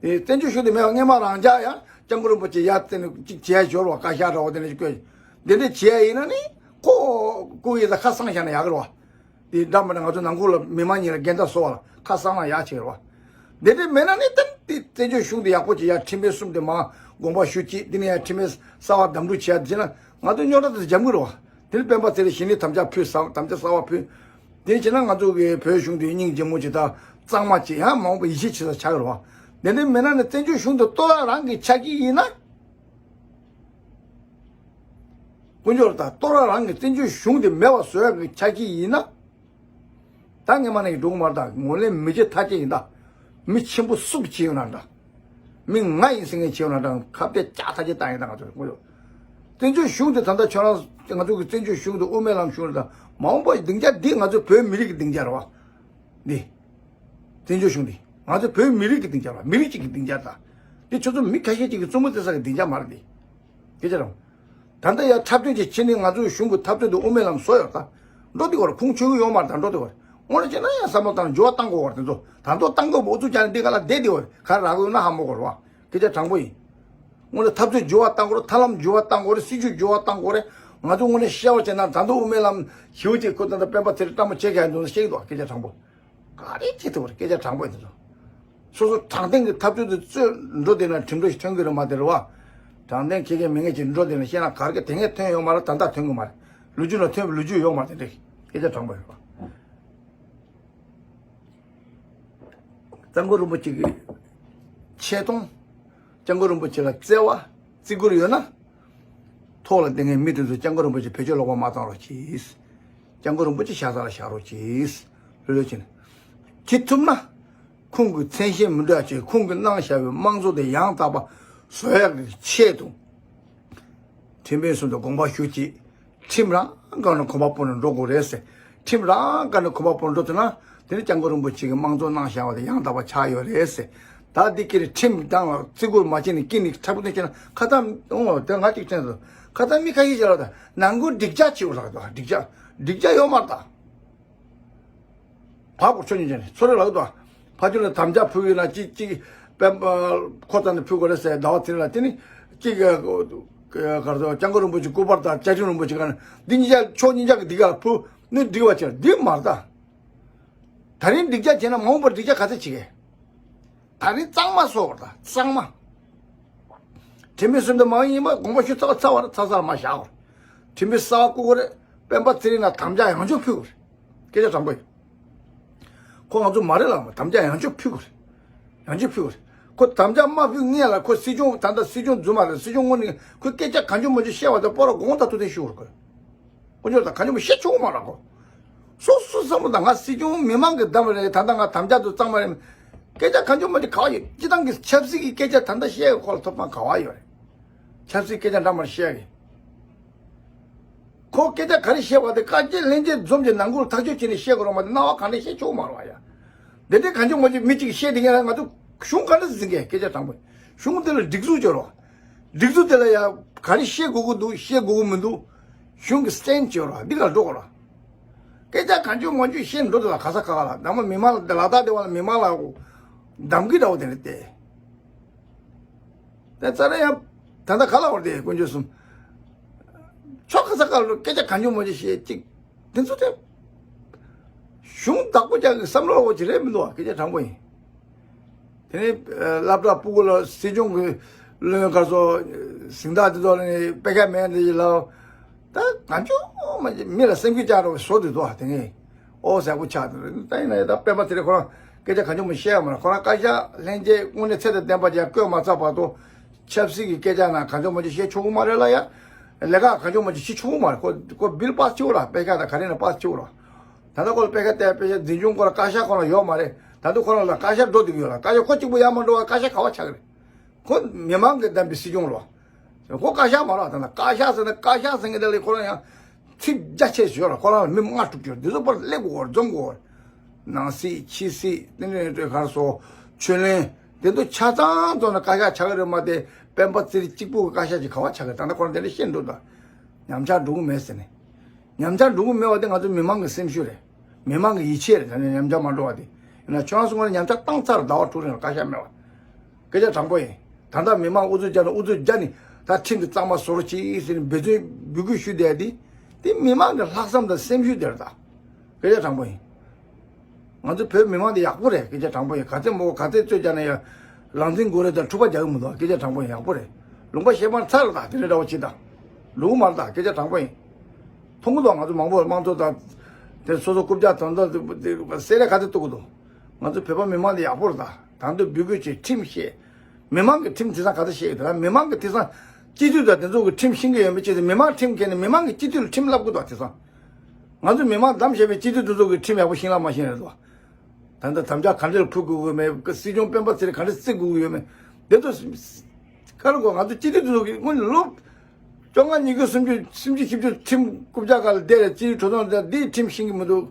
དེ་བཙན་བྱོལ་གཞུང་དེ་མེད་པ་སྔས་མ་རང་འཇགས་ཡང་སྐྱབས་མགོན་རིན་པོ་ཆེ་ཡར་བསྟན་ནས་གཅིག་བྱས་འབྱོར་བ་བཀའ་ཤག་འདྲ་བོ་དེ་འདྲ་ཞིག་བསྐོས། དེ་འདྲ་བྱས་ཡིན་ན་ནི་ཁོ་སྐུ་ཡི་ས་ཁ་གསང་བཞག་ན་ཡག་གི་རེད་བ། དེ་འདྲ་མིན་ན་ང་ཚོ་ནང་ཁུལ་ལ་མི་མང་གཉིས་ལ་འགལ་ཟླ་བཟོ་བ་ལ་ཁ་གསང་ན་ཡག་ཆེ་རེད་བ། དེ་འདྲ་མེད་ན་ནི་ད་དེ་བཙན་བྱོལ་གཞུང་དེ་ཡག་པོ་བྱས། ཡར་ཁྲིམས་དཔོན་གསུམ་དེ་མར་དགོངས་པ་ཞུ་གཅིག་དེ་ནས་ཡར་ཁྲིམས་དཔོན་གསར་བ་གདམ་འཛུགས་བྱས་བྱས་ན་ང་ཚོ་རྙོག་དྲ་དེ་འཇམ་གི་རེད་བ། དེ་ནི་སྤེན་པ་ཚེ་རིང་ཞི་གནས་དམ་བཅའ་ཕུལ་ཟེར། དམ་བཅའ་གསར་བ་ཕུལ། དེ་བྱས་ན་ང་ཚོ་གི་བོད་གཞུང་དེ་སྙིང་རྗེ་མོ་ཅིག་དང་གཙང་མ་ཅིག་ཡང་མང་པོ་ཡིད་ཆེས་བྱེད་ས་ཆགས་ཀྱི་རེད་བ། དེ་འདྲ་མེད་ན་ནི་བཙན་བྱོལ་གཞུང་དེ་གཏོར་བ་རང་གི་ཆ་རྐྱེན་ཡིན་ན། དཀོན་མཆོག་ལ་ད་གཏོར་བ་རང་གི་བཙན་བྱོལ་གཞུང་དེ་མེད་པ་བཟོ་ཡག་གི་ཆ་རྐྱེན་ཡིན་ན། ད་ངས་མ་ནས་འགྲོ་གི་མ་རེད། ད་ངོས་ལེན་མི་བྱེད་ཐག་བཅད་ཡིན་ད། མི་ཆེན་པོ་སུ་གིས་བྱས་ཡོད་ན་འདྲ། མི་ང་ཡིན་ཟེར་མཁན་བྱས་ཡོད་ན་འདྲ། ཁ་གཏད་བཅག་ཐག་བཅད་བཏང་ཡིན་ད་ང་ཚོ་དཀོན་མཆོག་བཙན་བྱོལ་གཞུང་དེ་ད་ལྟ་ཁྱོད་རང་ང་ཚོ་གི་བཙན་བྱོལ་གཞུང་དེ་དབུ་མའི་ལམ་གཞུང་རེད། ད་མ་འོངས་པ་སྡིངས་ཆ་འདི་ང་ཚོ་བོད་མི་རིགས་ཀྱི་སྡིངས་ཆ་རེད་བ། འདི། བཙན་བྱོལ་གཞུང་འདི་ང་ཚོ་བོད་མི་རིགས་ཀྱི་སྡིངས་ཆ་རེད་བ། མི་རིགས་གཅིག་གི་སྡིངས་ཆ་རེད། ད་འདི་ཁྱོད་ཚོ་མི་ཁ་ཤས་ཅིག་གི་རྩུབ་མོ་རྩེ་ས་གི་སྡིངས་ཆ་མ་རེད་འདི། སྐད་ཆ་རང་། ད་ལྟ་ཡར་འཁྲབ་སྟོན་ཅིག་བྱེད་ནས་ང་ཚོའི་གཞུང་གི་འཐབ་རྩོད་དུ་དབུ་མའི་ལམ་བཟོ་ཡོད་ད། འགྲོ་དེ་བར་ཁུངས་འཁྱོལ་གི་ཡོད་མ་རེད། ད་འགྲོ་དེ་བར་དངོས་གནས་བྱས་ན་ཡང་བསམ་བློ་བཏང་འགྱུར་བ་གཏང་དགོས་བར་དེ་ཚོ་ད་འགྲོ་གཏང་དགོས་པ་ཨུ་ཚུགས་རྒྱག་ནས་འདི་ག་ལ་བསྡད་དེ་བར་ག་རེ་རག་གི་ཡོད་ན་ཧ་མ་གོ་རེད་བ། སྐད་ཆ་དྲང་པོ་ཡིན། དངོས་གནས་འཐབ་རྩོད་འགྱུར་བ་གཏང་དགོས་རེད། ཐབས་ལམ་འགྱུར་བ་གཏང་དགོས་རེད། སྲིད་ཇུས་འགྱུར་བ་གཏང་དགོས་རེད། ང་ཚོ་དངོས་གནས་བཤད་པ་བྱས་ན་ད་འགྲོ་དབུ་མའི་ལམ་ཞེ་པོ་ཅིག་ཁོ་ད་ལྟ་སྤེན་པ་ཚེ་རིང་སྤྲང་པོ་བྱེད་མཁན་ཚོ་བཤད་ཀྱི་འདུག་སྐད་ཆ་དྲང་པོ། ག་རེ་བྱེད་ཐུབ་པ་རེད། སྐད་ཆ་དྲང་པོ་ཡིན་ཚོ། སོ་སོ་དྲང་བདེན་གྱི་འཐབ་རྩོད་དུ་རྩོད་འགྲོ་བསྡད་ན་ཁྲིམས་འགྲོ་ཞིག་ཐོན་གྱི་རེད་མ་རེད་བ། དྲང་བདེན་ཁྱེད་ཀྱིས་མི་ངན་ཅིག་འགྲོ་བསྡད་ན་བཤད་ན་ག་རེ་ག་དེ་སྔ་ཐོན་ཡོད་མ་རེད། ད་ལྟ་ཐོན་གྱི་མ་རེད། ལོ་རྒྱུས་ན་ཐོན་པའི་ལོ་རྒྱུས་ཡོད་མ་རེད། དེ་འདྲ་སྐད་ཆ་དྲང་པོ་ཡིན་བ། སྐྱབས་མགོན་རིན་པོ་ཆེ་གི་ཆེ་མཐོང་། སྐྱབས་མགོན་རིན་པོ་ཆེ་ལ་བརྩེ་བ་བརྩི་བཀུར་ཡོད་ན། ཐོག་ལ་བསྡད་མཁན་མི་དེ་ཚོ་སྐྱབས་མགོན་རིན་པོ་ཆེ་བེད་སྤྱོད་ལོག་པ་མ་བཏང་རོགས་གྱིས། སྐྱབས་མགོན་རིན་པོ་ཆེ་ཤ་ཚ་ལ་བཞག་རོགས་གྱིས། ལྷོད་ལྷོད་བྱས་ནས། བྱེད་ཐུབ་ན། ཁོང་གི་མཚན་ཤས་མི་འདྲ་བྱས་ཁོང་གིས་གནང་བཞག་པའི་དམངས་གཙོ་དེ་ཡང་དག་པ་བཟོ་ཡག་གི་ཆེད་དུ། ཁྲིམས་དཔོན་གསུམ་དུ་དགོངས་པ་ཞུ་གཅིག་ཁྲིམས་རང་སྒང་ནས་གོམ་པ་སྤོ་ནས་འགྲོ་དགོས་རེད་ཟེར། ཁྲིམས་རང་སྒང་ནས་གོམ་པ་སྤོ་འགྲོ་ཐུབ་ན། དེ་ནི་སྐྱབས་མགོན་རིན་པོ་ཆེ་གིས་དམངས་གཙོ་གནང་བཞག་པ་དེ་ཡང་དག་པ་ཆགས་ཡོད་རེད་ཟེར། ད་འདི་ཀྱི་ཁྲིམས་དང་ལ་བརྩི་བཀུར་མ་བྱས་ནས་ཀྱི་ནི་འཁྲབ་སྟོན་བྱས་ན་ཁ་ཐག་འོང་བ་དེ་ང་གཅིག་བྱས་འདུག་ཁ་ཐག་མི་ཁ་ཤས་ཤིག་ལ་ད་ནང་ཁུལ་འགྲིག་འཇགས་བྱེད་དགོས་ལགས་འདུག་འགྲིག་འཇགས་འགྲིག་འཇགས་ཡོད་མ་རེད་ད། བར་སྐོར་ཆོས་ཉིད་ཅན་ཚོ་རེ་ལགས་དང་། ཕ་ཆོས་ལ་དམ་བཅའ་ཕུལ་གྱི་ན་གཅིག་གཅིག་སྤེན་པ་ཁོ་ཚང་ནས་ཕུལ་དགོས་རེད་ཟེར་ཟླ་བ་དེ་ལ་དེ་ནི་གཅིག་ག་རེ་ཟེར་སྐྱབས་མགོན་རིན་པོ་ཆེ་སྐུ་པར་དང་བཅའ་ཁྲིམས་རིན་པོ་ཆེ་ག་ནས་འདི་གཉིས་ཆ་ཕྱོགས་གཉིས་ཆ་གི་འདི་ག་ཕུལ་ནི་འགྲིག་པ་ཆེ་འདི་མ་རེད་ད། ད་རིང་འགྲིག་འཇགས་བྱས་ན་མ་འོངས་པར་འགྲིག་འཇགས་ག་ཚད་བྱེད་གས། ད་རིང་གཙང་མ་བཟོ་བར་ད་གཙང་མ། དྲན་པའི་སེམས་དུ་མ་ཡིན་པ་དགོངས་པ་ཞུ་ཚར་བ་ཚར་བ་ཚར་ཚར་མ་བཞག་གོ། དྲན་པའི་ས་བ་བཀུག་གོ་རེད། སྤེན་པ་ཚེ་རིང་ལ་དམ་བཅའ་ཡང་བསྐྱར་ཕུལ་གོ་རེད། སྐད་ཆ་དྲང་པོ་ཡིན། ཁོ་ང་ཚོ་མ་རེད་ལ་དམ་བཅའ་ཡང་བསྐྱར་ཕུལ་གོ་རེད། ཡང་བསྐྱར་ཕུལ་གོ་རེད། ཁོ་དམ་བཅའ་མ་ཕུལ་སྔོན་ལ་ཁོ་སྲིད་སྐྱོང་ད་ལྟ་སྲིད་སྐྱོང་རྫུན་མ་རེད། སྲིད་སྐྱོང་དངོས་གནས་ཁོས་སྐད་ཆ་གང་བྱུང་མང་བྱུང་བཤད་པ་དང་སྤོ་ར་དགོངས་དག་ཐུགས་བསྟན་ཞུ་དགོས་རེད། དཀོན་མཆོག་དང་གང་བྱུང་མང་བཤད་ཆོག་མ་རེད་གོ། སོ་སོ་བསམ་བློ་དང་ང་སྲིད་སྐྱོང་མི་མང་གི་བདམས་རེད། ད་ལྟ་ང་དམ་བཅའ་དུ་གཙང་མ་རེད། སྐད་ཆ་གང་བྱུང་མང་བྱུང་ག་བ་ཡོད། སྤྱི་བཏང་གི་ཆབ་སྲིད་ཀྱི་སྐད་ཆ་ད་ལྟ་བཤད་ཡོད་ཁོ་ལ་ཐོབ་ཐང་ག་བ་ཡོད་རེད། ཆབ་སྲིད་སྐད་ཆ་འདྲ་མར་བཤད་གི། ཁོ་སྐད་ཆ་ག་རེ་བཤད་པ་དེ་དཀའ་སྤྱད་ལྷན་སྐྱེས་འཛོམས་ཀྱི་ནང་ཁུལ་ཐག་གཅོད་བྱས་ནས་བཤད་དགོས་རེད་མ་གཏོགས་རྣ་བ་གང་ནས་བཤད་ཆོག་མ་རེད་བ་ཡ། འདི་འདྲའི་གང་བྱུང་མང་བྱུང་མི་གཅིག་བཤད་དེ་ཡིན་ན་ང་ཚོ་གཞུང་ག་འདྲ་འཛིན་གི། སྐད་ཆ་དྲང་པོ་ཡིན། གཞུང་དེ་ལ་སྒྲིག་འཛུགས་བྱོས་རོགས། སྒྲིག་འཛུགས་དེ་ལ་ཡ་ག་རེ་བཤད་དགོས་ཀྱི་འདུག་བཤད་དགོས་ཀྱི་མི་འདུག་གཞུང་གི་སི་ཊེན་ཌི་བྱོས་རོགས། འདི་ག་འགྲོ་དགོས་རོགས། སྐད་ཆ་གང་བྱུང་མང་བྱུང་བཤད་འགྲོ་དེ་ལ་ག་ས་ག་ག་ལ་ནང་མ་མི་མང་ལ་ལ་དྭགས་དེ་བ་ལ་མི་མང་ལ་གདམ་གི་འདྲ་བོ་དེ་རེད་དེ། དེ་ཚ་རེ་ཡང་ད་ལྟ་ག་ལ་བར་དེ་དཀོན་མཆོག་གསུམ། ཕྱོགས་ག་ས་ག་ལ་སྐད་ཆ་གང་བྱུང་མང་བྱུང་བཤད་ཅིག་དེ་ཚོ་དེ། གཞུང་བདག་པོ་རྒྱག་གི་བསམ་བློ་བོ་ཅིག་རེད་མི་འདུག་བ། སྐད་ཆ་དྲང་པོ་ཡིན། དེ་ནས་སློབ་གྲྭ་སྤུ་གུ་ལ་སྲིད་སྐྱོང་གི་བློན་གར་སོ་གཟེངས་རྟགས་དེ་ཚོ་ལ་ནི་དཔེ་ཁ་མེད་འདི་ལ། ད་གང་བྱུང་མ་མི་ལ་སེམས་ཁུར་བཅག་རོགས་བཟོ་དུས་དོ་དེ་ངས་ཨོ་ཟེར་པོ་ཆགས་དེ་ད་ཡིན་ན་ཡང་ད་སྤེན་པ་ཚེ་རིང་ཁོ་རང་སྐད་ཆ་གང་བྱུང་མ་བཤད་ཡ་མ་རེད། ཁོ་རང་བཀའ་ཤག་ལྷན་རྒྱས་དངོས་གནས་ཚད་དང་ལྡན་པ་ཅིག་བསྐོས་མ་ཚར་བར་དུ་ཆབ་སྲིད་ཀྱི་སྐད་ཆ་ན་གང་བྱུང་མ་བྱུང་བཤད་ཆོག་གི་མ་རེད་ལ་ཡ། ལས་ཀ་གང་བྱུང་མ་བྱུང་བྱེད་ཆོག་གི་མ་རེད། ཁོ་ཁོ་བིལ་པཱ་སི་བྱེད་ར་དཔེ་ཁ་དང་ག་རེ་ན་པཱ་སི་བྱེད་ར། ད་ལྟ་ཁོ་ལ་དཔེ་ཁ་བལྟས་དཔེ་ཆ་འཛིན་སྐྱོང་ཁོ་ལ་བཀའ་ཤག་ཁོ་ལ་ཡོད་མ་རེད། ད་དུང་ཁོ་རང་ལ་བཀའ་ཤག་འགྲོ་བསྡད་ཀྱི་ཡོད་ལ་བཀའ་ཤག་ཁོ་གཅིག་པུ་ཡར་མ་འགྲོ་བ་བཀའ་ཤག་ག་བ་ཆགས་ཀྱི་རེད། ཁོ་མི་མང་གིས་བདམས་པའི་སྲིད་སྐྱོང་རེད་བ། ཁོ་བཀའ་ཤག་མ་རེད་བ། ད་ལྟ་བཀའ་ཤག་ཟེར་ན་བཀའ་ཤག་ཟེར་མཁན་དེ་ལ་ཁོ་རང་ཡང་ཚིག་རྒྱ་ཆེ་ཞིག་ཡོད་ར། ཁོ་རང་ལ་མི་ལྔ་དྲུག་ཅུ་འདི་ཚོ་པར་སླེབས་དགོས་ར་འཛོམས་དགོས་ར། ནང་སྲིད་ཕྱི་སྲིད་དེ་འདྲ་འདྲ་གར་སོ་ཆོས་གླིང་དེ་ཚོ་ཆ་ཚང་ཚོ་ན་བཀའ་ཤག་ཆགས་ཀྱི་རེད་མ་གཏོགས་སྤེན་པ་ཚེ་རིང་གཅིག་པུ་གི་བཀའ་ཤག་ཅིག་ག་བ་ཆགས་ཀྱི། ད་ལྟ་ཁོ་རང་དེ་འདྲ་བཤད་འདུག་ད་ཉམས་ཆག་འགྲོ་གི་མེད་ཟེར་ནས། ཉམས་ཆག་འགྲོ་གི་མེད་པ་དེ་ང་ཚོ་མི་མང་གི་སེམས་ཤུགས་རེད། མི་མང་གི་ཡིད་ཆེས་རེད། ད་ནི་ཉམས་ཆག་མ་འགྲོ་བ་དེ། ཡིན་ན་ཁྱོད་རང་ཚོ་ངོས་ནས་ཉམས་ཆག་བཏང་ཚར་ཟླ་བ་དྲུག་རིང་ལ་བཀའ་ཤག་མེད་བ། སྐད་ཆ་དྲང་པོ་ཡིན། ད་ལྟ་མི་མང་ཨུ་ཚུགས་རྒྱག་ན་ཨུ་ཚུགས་རྒྱག་ནི་ད་ཁྲིམས་དེ་གཙང་མ་བཟོ་རོགས་གྱིས་ཟེར་ནས་འབད་བརྩོན་འབོད་སྐུལ་ཞུ་བསྡད་དེ། དེ་མི་མང་གི་ལྷག་བསམ་དང་སེམས་ཤུགས་དེ་རེད་ད། སྐད་ཆ་དྲང་པོ་ཡིན། ང་ཚོ་བོད་མི་མང་དེ་ཡག་པོ་རེད། སྐད་ཆ་དྲང་པོ་ཡིན། ག་ཚད་མོ་ག་ཚད་རྩོད་རྒྱག་ན་ཡང་ལང་ཚིང་དགོས་རེད་དང་འཁྲུག་པ་རྒྱག་གི་མི་འདུག་སྐད་ཆ་དྲང་པོ་ཡིན། ཡག་པོ་རེད། ལུང་པ་ཤེས་པ་ཚར་ད་དེ་འདྲ་འདྲ་བོ་ཅི་ད། ལུང་མ་རེད་ད། སྐད་ཆ་དྲང་པོ་ཡིན། མཐོང་གི་འདུག་ང་ཚོ་མང་པོ་དམངས་གཙོ་དང་དེ་སོ་སོ་རྐུབ་བཀྱག་དོན་དག་དེ་སེ་རེ་ག་ཚད་གཏུག་གི་འདུག་ང་ཚོ་བོད་པ་མི་མང་དེ་ཡག་པོ་རེད་ད། དང་དུ་འབོད་སྐུལ་བྱེད། ཁྲིམས་བཤད། མི་མང་གི་ཁྲིམས་དེང་སང་ག་ཚོད་བཤད་ཡོད་དེ་ལ་མི་མང་གི་དེང་སང་སྤྱི་འཐུས་དང་དེ་ཚོ་གི་ཁྲིམས་ཤེས་ཀྱི་ཡོད་མེད་ཅེས་ཏེ་མི་མང་ཁྲིམས་འགལ་ནས་མི་མང་གི་སྤྱི་འཐུས་ལ་ཁྲིམས་བསླབ་དགོས་དོ་དེང་སང་། ང་ཚོ་མི་མང་བདམས་བྱས་པའི་སྤྱི་འཐུས་དེ་ཚོ་གི་ཁྲིམས་ཡག་པོ་ཤེས་ལ་མ་ཤེས་རེད་དོ། ད་ལྟ་དམ་བཅའ་ག་འདྲ་ཁུར་དགོས་ཀྱི་ཡོད་མེད། སྲིད་སྐྱོང་སྤེན་པ་ཚེ་རིང་ག་འདྲ་བརྩི་དགོས་ཀྱི་ཡོད་མེད། དེ་ཚོ་ག་རེ་གོ་ང་ཚོ་སྤྱི་འཐུས་དེ་ཚོ་གི་སྔོན་ལོ་བཅོ་ལྔ་ཉི་ཤུ་སུམ་ཅུ་སུམ་ཅུ་བཞི་བཅུ་ཁྲིམས་རྐུབ་བཀྱག་སྒང་ལ་བསྡད་རེད། སྤྱི་འཐུས་གྲོས་ཚོགས་འདི་ཁྲིམས་ཤེས་ཀྱི་མི་འདུག་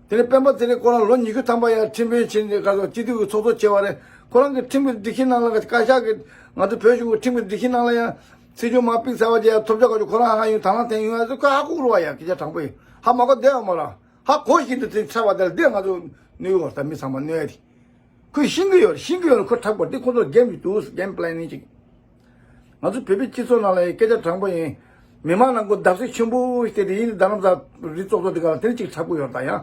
དེ་ནས་སྤེན་པ་ཚེ་རིང་ཁོ་རང་ལོ་ཉི་ཤུ་ཐམ་པ་ཡར་ཁྲིམས་དཔོན་བྱས་ནས་ག་ཚོད་སྤྱི་འཐུས་ཀྱི་ཚོགས་གཙོ་བྱས་པ་རེད། ཁོ་རང་གི་ཁྲིམས་ཀྱི་སྒྲིག་གཞི་ནང་ལ་བཀའ་ཤག་གི་ང་ཚོ་བོད་གཞུང་གི་ཁྲིམས་ཀྱི་སྒྲིག་གཞི་ནང་ལ་ཡང་སྲིད་སྐྱོང་མར་ཕུད་ཚར་བ་བྱས་ཡ་ཐོབ་ཆ་ག་ཚོད་ཁོ་རང་ཧ་ཡོང་དང་བླངས་བསྟན་ཡོང་ཡ་ཁོས་ཧ་གོ་རུ་བ་ཡ། སྐད་ཆ་དྲང་པོ་ཡིན། ཧ་མ་གོ་བསྡད་ཡོད་མ་རེད། ཧ་གོ་བཞིན་དུ་དེ་ཚར་བ་དེ་ལ་འདི་ང་ཚོ་གནོད་ཡོད་རེད། ད་མི་ཚང་མ་གནོད་ཡ་དེ། ཁོས་ཤེས་ཀྱི་ཡོད་རེད། ཤེས་ཀྱི་ཡོད་རེད། ཁོ་དྲག་པོ་འདི་ཁོ་ཚོ་གེམ་ཞིག་འདུག་གེམ་པི་ལེ་ནིང་ཅིག་ང་ཚོ་བོད་པའི་སྤྱི་ཚོགས་ནང་ལ་སྐད་ཆ་དྲང་པོ་ཡིན། མི་མང་ནང་ཁུལ་བརྡབ་གསིག་ཆེན་པོ་ཞིག་བསྟན་ཏེ་ཡིན། རྡ་རམ་ས་རི་བཙོག་བཙོག་འདི་ག་ལ་དེ་ནི་ཅིག་དྲག་པོ་ཡོད་རེད། ད་ཡང་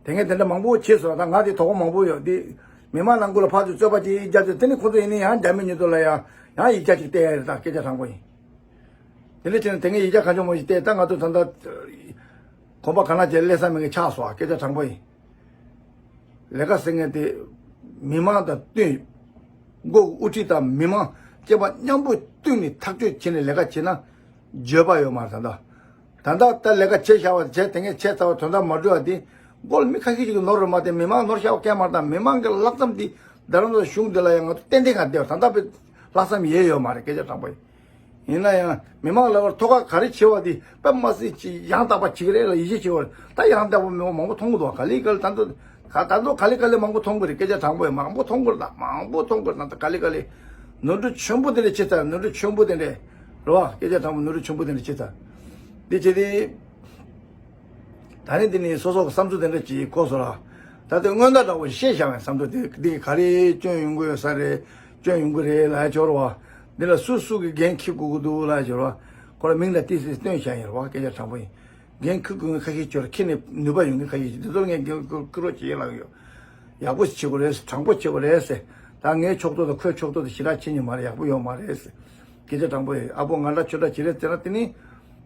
དེ་ངས་དེ་འདྲ་མང་པོ་བྱས་སོང་། ད་ང་དེ་དོགས་པ་མང་པོ་ཡོད་དེ། མི་མང་ནང་ཁུལ་ལ་ཕར་ཚུར་རྩོད་པ་ཅིག་རྒྱབ་ཚེ་དེ་ནི་ཁོ་ཚོ་ཡིན་ནི་ཡང་རྒྱ་མི་མཉམ་དུ་ལ་ཡང་ཡང་ཡིག་ཆ་ཅིག་བལྟས་ཡ་རེད། ད་སྐད་ཆ་དྲང་པོ་ཡིན། དེ་འདྲ་བྱས་ན་དེ་ངས་ཡིག་ཆ་གང་བྱུང་མང་བྱུང་བལྟས། ད་ང་ཚོ་ད་ལྟ་གོམ་པ་གང་ན་བྱས་སླེབས་ས་མེད་མཁན་ཆགས་སོང་། སྐད་ཆ་དྲང་པོ་ཡིན། ལས་ཀ་ཟེར་མཁན་དེ་མི་མང་དང་བསྟུན། འགོ་དབུ་ཁྲིད་དང་མི་མང་བཅས་པ་མཉམ་པོ་བསྟུན་ནས་ཐག་གཅོད་བྱས་ནས་ལས་ཀ་བྱས་ན་འགྱོད་པ་ཡོད་མ་རེད། ད་ལྟ་ད་ལྟ་ལས་ཀ་བྱས་བཞག་པ་བྱས་དེ་ངས་བྱས་ཚར་བ་དོན་དག་མ་འགྲུབ་པ་དེ་འགོ་ལ་མི་ཁ་ཤས་ཤིག་གིས་ནོར་རེད་མ་གཏོགས་མི་མང་ནོར་བཞག་པ་གང་ཡང་མ་རེད། ད་མི་མང་གི་ལྷག་བསམ་དེ་རྡ་རམ་ས་ལ་གཞུང་འདི་ལ་ཡང་ང་ཚོ་ཏན་ཏན་ག་བསྡད་པ། ད་ལྟ་བས་ལྷག་བསམ་ཡེ་ཡོད་མ་རེད། སྐད་ཆ་དྲང་པོ་ཡིན། ཡིན་ན་ཡང་མི་མང་ལ་བར་ཐོག་ཁ་ག་རེ་བྱེད་པ་དེ་དཔེ་མ་སྲིད་ཅིག་ཡང་དག་པ་བྱེད་ཀྱི་རེད་ལ་ཡིད་ཆེས་བྱེད་པ་རེད། ད་ཡང་དག་པ་མི་མང་མང་པོ་མཐོང་གི་འདུག་ག་ལེ་ག་ལེ་ད་ཚོ་ག་ད་ཚོ་ག་ལེ་ག་ལེ་མང་པོ་མཐོང་གི་རེད། སྐད་ཆ་དྲང་པོ་ཡིན། མང་པོ་མཐོང་གི་རེད། ད་མང་པོ་མཐོང་གི་རེད། ད་ག་ལེ་ག་ལེ་ནོར་འཁྲུལ་ཆེན་པོ་དེ་འདྲ་བྱེད་ཚར། ནོར་འཁྲུལ་ཆེན་པོ་དེ་འདྲ་རེད་བ། སྐད་ཆ་དྲང་པོ་ནོར་འཁྲུལ་ཆེན་པོ་དེ་འདྲ་བྱེད་ཚར། དེ་བྱས་ཏེ། ད་ནི་འདི་ནི་སོ་སོ་གི་བསམ་ཚུལ་དེ་འདྲ་ཅིག་གོ་སོང་ལ། ད་ལྟའི་སྔོན་བརྡ་འདྲ་བོ་ཞིག་བཤད་བཞག་པའི་བསམ་ཚུལ་དེ་འདི་ག་རེ་སྐྱོན་ཡོང་གི་ཡོད་ས་རེད། སྐྱོན་ཡོང་གི་རེད་ལབ་ཡ་ཅིག་ཡོད་རེད་བ། འདི་ལ་སུ་སུ་གིས་འགན་འཁྱེར་དགོས་ཀྱི་འདུག་ལབ་ཡ་ཅིག་ཡོད་རེད་བ། ཁོ་རང་མིང་ལ་ཏོག་ཙམ་བཏོན་བཞག་ཡིན་རེད་བ། སྐད་ཆ་དྲང་པོ་ཡིན། འགན་འཁྱེར་དགོས་མཁན་ཁ་ཤས་ཅིག་ཡོད་རེད། འཁྱེར་ནས་ནུས་པ་ཡོད་མཁན་ཁ་ཤས་ཅིག་འདི་ཚོར་ངས་འགན་འཁུར་རོགས་བྱེད་ལབ་ཀྱི་ཡོད། ཡག་པོ་ཞིག་བྱེད་དགོས་རེད། དྲང་པོ་བྱེད་དགོས་རེད་ཟེར། ད་ངའི་ཕྱོགས་གཏོགས་དང་ཁོའི་ཕྱོགས་གཏོགས་དེ་ཞེ་དྲག་བྱེད་ཉན་མ་རེད། ཡག་པོ་ཡོད་མ་རེད་ཟེར། སྐད་ཆ་དྲང་པོ་ཡིན། ཨ་པོ་ང་འདྲ་ཁྱོད་འདྲ་བྱེད་རེད་ཟེར་ན་དེ་ནི།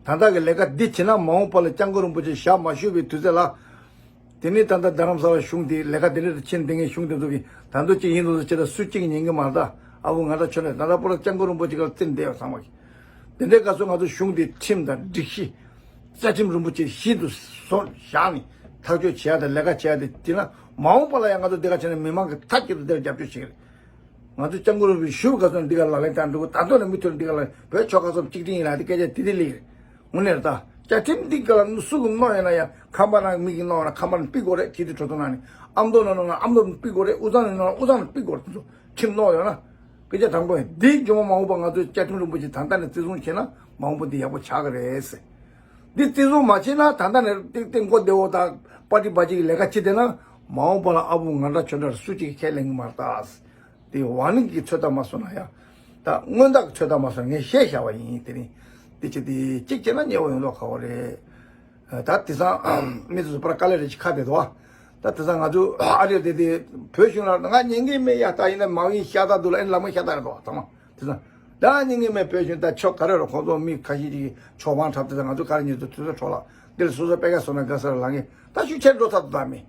ད་ལྟ་གི་ལས་ཀ་འདི་བྱེད་ན་མ་འོངས་པ་ལ་སྐྱབས་མགོན་རིན་པོ་ཆེ་ཞབས་མ་ཞུ་བའི་དུས་ཚོད་ལ། དེ་ནི་ད་ལྟ་རྡ་རམ་ས་ལ་གཞུང་དེ་ལས་ཀ་དེ་འདྲ་དུ་ཕྱིན་བསྡད་མཁན་གཞུང་དེ་ཚོ་གིས་ད་དུང་གཅིག་ཡིན་དུས་ཚོད་ཆེ་ད་སུ་གཅིག་ཉན་གི་མ་རེད། ད་ཨ་བོ་ང་འདྲ་ཁྱོད་འདྲ་ད་ལྟ་པོ་ལ་སྐྱབས་མགོན་རིན་པོ་ཆེ་ག་ལ་བརྩིས་བསྡད་ཡོད་ཚང་མ་གིས། དེ་འདྲའི་སྐབས་སུ་ང་ཚོ་གཞུང་དེ་ཁྲིམས་དང་སྒྲིག་གཞི། རྩ་ཁྲིམས་རིན་པོ་ཆེ་ཤིན་ཏུ་བཟོ་བཞག་ནས་ཐག་གཅོད་བྱེད་ཡ་དང་ལས་ཀ་བྱེད་ཡ་དེ་དེ་ན་མ་འོངས་པ་ལ་ཡང་ང་ཚོ་འདི་ག་བྱས་ན་མི་མང་གིས་མཐའ་གཅིག་ཏུ་འདིར་རྒྱབ་སྐྱོར་བྱེད་ཀྱི་རེད། ང་ཚོ་སྐྱབས་མགོན་རིན་པོ་ཆེ་ཞུ་བའི་སྐབས་སུ་འདི་ག་ལག་ལེན་བསྟར་འགྲོ་གི། ད་དུང་ནས་མུ་མཐུད་འདི་ག་ལ་བོད་ཆོལ་ཁ་གསུམ་གཅིག་སྒྲིལ་ཡིན་ལ་དེ་སྐད་ཆ་དེ་དེ་ལས་རེད། དངོས་གནས་རེད་ད། བཅའ་ཁྲིམས་འདི་ག་ལ་སུ་གིས་གནང་ཡོད་ན་ཡང་ཁམས་པ་ནང་མི་གིས་གནང་ཡོད་ན་ཁམས་པ་ནང་ཕུད་དགོས་རེད། སྤྱི་འཐུས་གྲོས་ཚོགས་ནང་ནས་ཨ་མདོ་ནང་གནང་ན་ཨ་མདོ་ནང་ཕུད་དགོས་རེད། དབུས་གཙང་ནང་གནང་ན་དབུས་གཙང་ནང་ཕུད་དགོས་རེད། དེ་ཚོ་ཁྲིམས་གནང་ཡོད་ན། སྐད་ཆ་དྲང་པོ་ཡིན། འདིའི་སྒྲོན་མ་མ་འོངས་པ་ང་ཚོས་བཅའ་ཁྲིམས་རིན་པོ་ཆེ་ད་ལྟ་ནས་བརྩི་སྲུང་བྱས་ན་མ་འོངས་པ་འདི་ཡག་པོ་ཆགས་ཀྱི་རེད་ཟེར། འདི་བརྩི་སྲུང་མ་བྱས་ན་ད་ལྟ་ནས་ཏིག་ཏིག་མགོ་བདེ་བོ་དང་པ་ཏི་པ་ཅིག་ལས་ཀ་བྱེད་བསྡད་ན་མ་འོངས་པ་ལ་ཨ་བུ་ང་འདྲ་ཁྱོད་འདྲ་སུ་གཅིག་གིས་ཁས་ལེན་གྱི་མ་རེད་ད། དེ་ཝར་ནིང་གི་ཚོད་ལྟ་མ་སོང་ན་ཡང་། ད་སྔོན་བརྡ་གི་ཚོད་ལྟ་མ་སོང་ངས་བཤད་བཞག་པ་ཡིན། དེ་རིང་དེ་ཅི་དེ་གཅིག་བྱས་ན་ཉེ་བོ་ཡོང་ལོག་ཁ་བོ་རེད། ད་དེང་སང་མི་ཚོ་པར་དཀའ་ལས་རེ་ཅིག་ཁག་བསྡད་འདུག་བ། ད་དེ་ཚོ་ང་ཚོ་ཨ་རི་དེ་དེ་བོད་གཞུང་ལ་ང་ཉན་གི་མེད་ཡ། ད་ཡིན་ན་མ་ཡིན་ཤ་སྟག་འདུག་ལ། ཨེ་ལ་མ་ཤ་སྟག་རེད་དོ་ཚང་མ་དེ་ཚོ། ད་ཉན་གི་མེད། བོད་གཞུང་ད་ཆོ་ག་རེ་རོ། ཁོང་ཚོ་མི་ཁ་ཤས་ཅིག་ཆོ་མང་འཁྲབ་དེ་ཚོ། ང་ཚོ་ག་རེ་ཉན་དུ་དུས་ཚོད་འཕྲོ་བརླག་འདིར་སོ་སོ་པད་ཀ་སོ་ན་དགའ་ས་ར་ལངས་གི། ད་ཤུགས་ཆེར་འགྲོ་ཚར་དུ་ད་མི།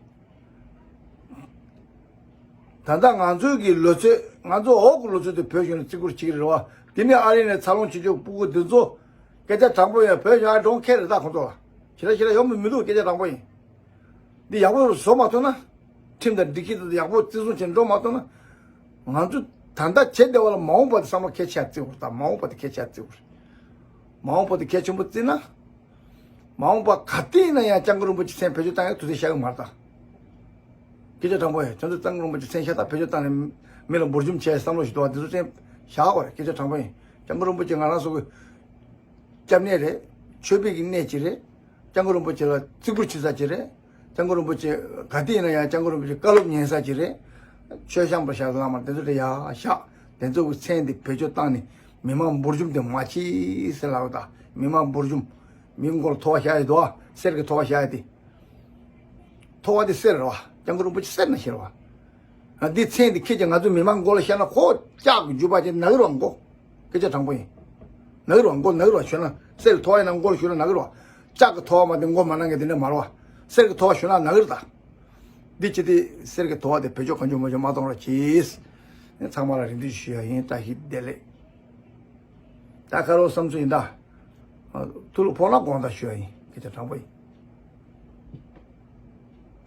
ད་ལྟ་ང་ཚོའི་གི་ལོ་ཚོད། ང་ཚོ་འོག་གི་ལོ་ཚོད་དུ་བོད་གཞུང་ནས་བརྩི་བཀུར་བྱེད་ཀྱི་རེད་བ། དེ་ནས་ཨ་རི་ནས་འཚར་ལོངས་བྱེད་ཆོག་སྤུ་གུ་འདི་ཚོ་སྐད་ཆ་དྲང་པོ་ཡོད། བོད་གཞུང་ཨ་ཌོན་ཁེར་རེད། ད་ཁོང་ཚོ་ལ་ཞེ་དྲག་ཞེ་དྲག་ཡོང་མི་མི་འདུག་སྐད་ཆ་དྲང་པོ་ཡིན། འདི་ཡག་པོ་བཟོ་མ་ཐུབ་ན། ཁྲིམས་དང་སྒྲིག་གཞི་དེ་ཡག་པོ་བརྩི་སྲུང་བྱེད་འགྲོ་མ་ཐུབ་ན། ང་ཚོ་ད་ལྟ་བྱེད་བདེ་བ་ལ་མ་འོངས་པ་དེ་བསམ་བློ་གལ་ཆེ་བརྩི་དགོས། ད་མ་འོངས་པ་དེ་གལ་ཆེ་བརྩི་དགོས། མ་འོངས་པ་དེ་གལ་ཆེན་པོ་བརྩིས་ན། མ་འོངས་པ་ག་དུས་ཡིན་ན་ཡང་སྐྱབས་མགོན་རིན་པོ་ཆེ་མཚན་བེད་སྤྱོད་བཏང་ཡག་དུས་ཚོད་ཤར་གི་མ་རེད་ད། སྐད་ཆ་དྲང་པོ་ཡིན། ཁྱོད་ཚོ་སྐྱབས་མགོན་རིན་པོ་ཆེ་མཚན་ཤ་སྟག་བེད་སྤྱོད་བཏང་ནས་མི་ལ་འབུར་འཇོམས་བྱས་བསམ་བློ་ཞིག་འདུག་བ། འདི་ཚོ་མཚན་བཞག་དགོས་རེད། སྐད་ཆ་དྲང་པོ་ཡིན། སྐྱབས་མགོན་རིན་པོ་ཆེ་ང་རང་ཚོ་གི་སྐྱབས་གནས་རེད། ཆོས་པའི་གི་གནས་ཅིག་རེད། སྐྱབས་མགོན་རིན་པོ་ཆེ་ལ་བརྩི་བཀུར་བྱེད་ས་ཅིག་རེད། སྐྱབས་མགོན་རིན་པོ་ཆེ་ག་དུས་ཡིན་ན་ཡང་སྐྱབས་མགོན་རིན་པོ་ཆེ་བཀའ་སློབ་ཉན་ས་ཅིག་རེད། མཆོད་བཤམས་པ་ཤག་བླ་མ་དེ་ཚོ་དེ་ཡ་བཞག་དེ་ཚོ་གི་མཚན་དེ་བེད་སྤྱོད་བཏང་ནས་མི་མང་འབུར་འཇོམས་དེ་མ་བྱེད་ཟེར་ལབ་ད། མི་མང་འབུར་འཇོམས། མི་མགོ་ལ་ཐོ་བ་བཞག་ཡོད་དོ། གསེར་གི་ཐོ་བ་བཞག་ཡོད་དེ། ཐོ་བ་དེ་གསེར་རེད་བ། སྐྱབས་མགོན་རིན་པོ་ཆེ་གསེར་ནང་བཞིན་རེད་བ། ཨ། འདི་མཚན་འདི་ཁྱེད་ཀྱིས་ང་ཚོ་མི་མང་མགོ་ལ་བཤད་ན་ཁོ་ལྕགས་ཀྱི་རྒྱུ་པ་ཅན་ནག་རེད་བ་མགོ། སྐད་ཆ་དྲང་པོ་ཡིན། ནག་རེད་བ་མགོ། ནག་རེད་བ། ཞུ་ན་གསེར་གྱི་ཐོ་བ་ཡིན་ན་མགོ་ལ་ཞུ་ན་ནག་རེད་བ། ལྕགས་ཀྱི་ཐོ་བ་མ་དེ་མགོ་མ་ནང་གི་དེ་འདྲ་མ་རེད་བ། གསེར་གྱི་ཐོ་བ་ཞུ་ན་ནག་རེད་ད། འདི་ཅི་སྟེ་གསེར་གྱི་ཐོ་བ་དེ་བེད་སྤྱོད་གང་བྱུང་མང་བྱུང་མ་གཏོང་རོགས་གྱིས། ཚང་མ་ལ་རེ་འདུན་ཞུ་ཡ་ཡིན། བཀྲ་ཤིས་བདེ་ལེགས། ད་ཁ་རོག་བསམ་ཚུལ་ཡིན་ད། ཐུགས་ལ་ཕོག་ན་དགོངས་དག་ཞུ་ཡ་ཡིན། སྐད་ཆ་དྲང་པོ་ཡིན།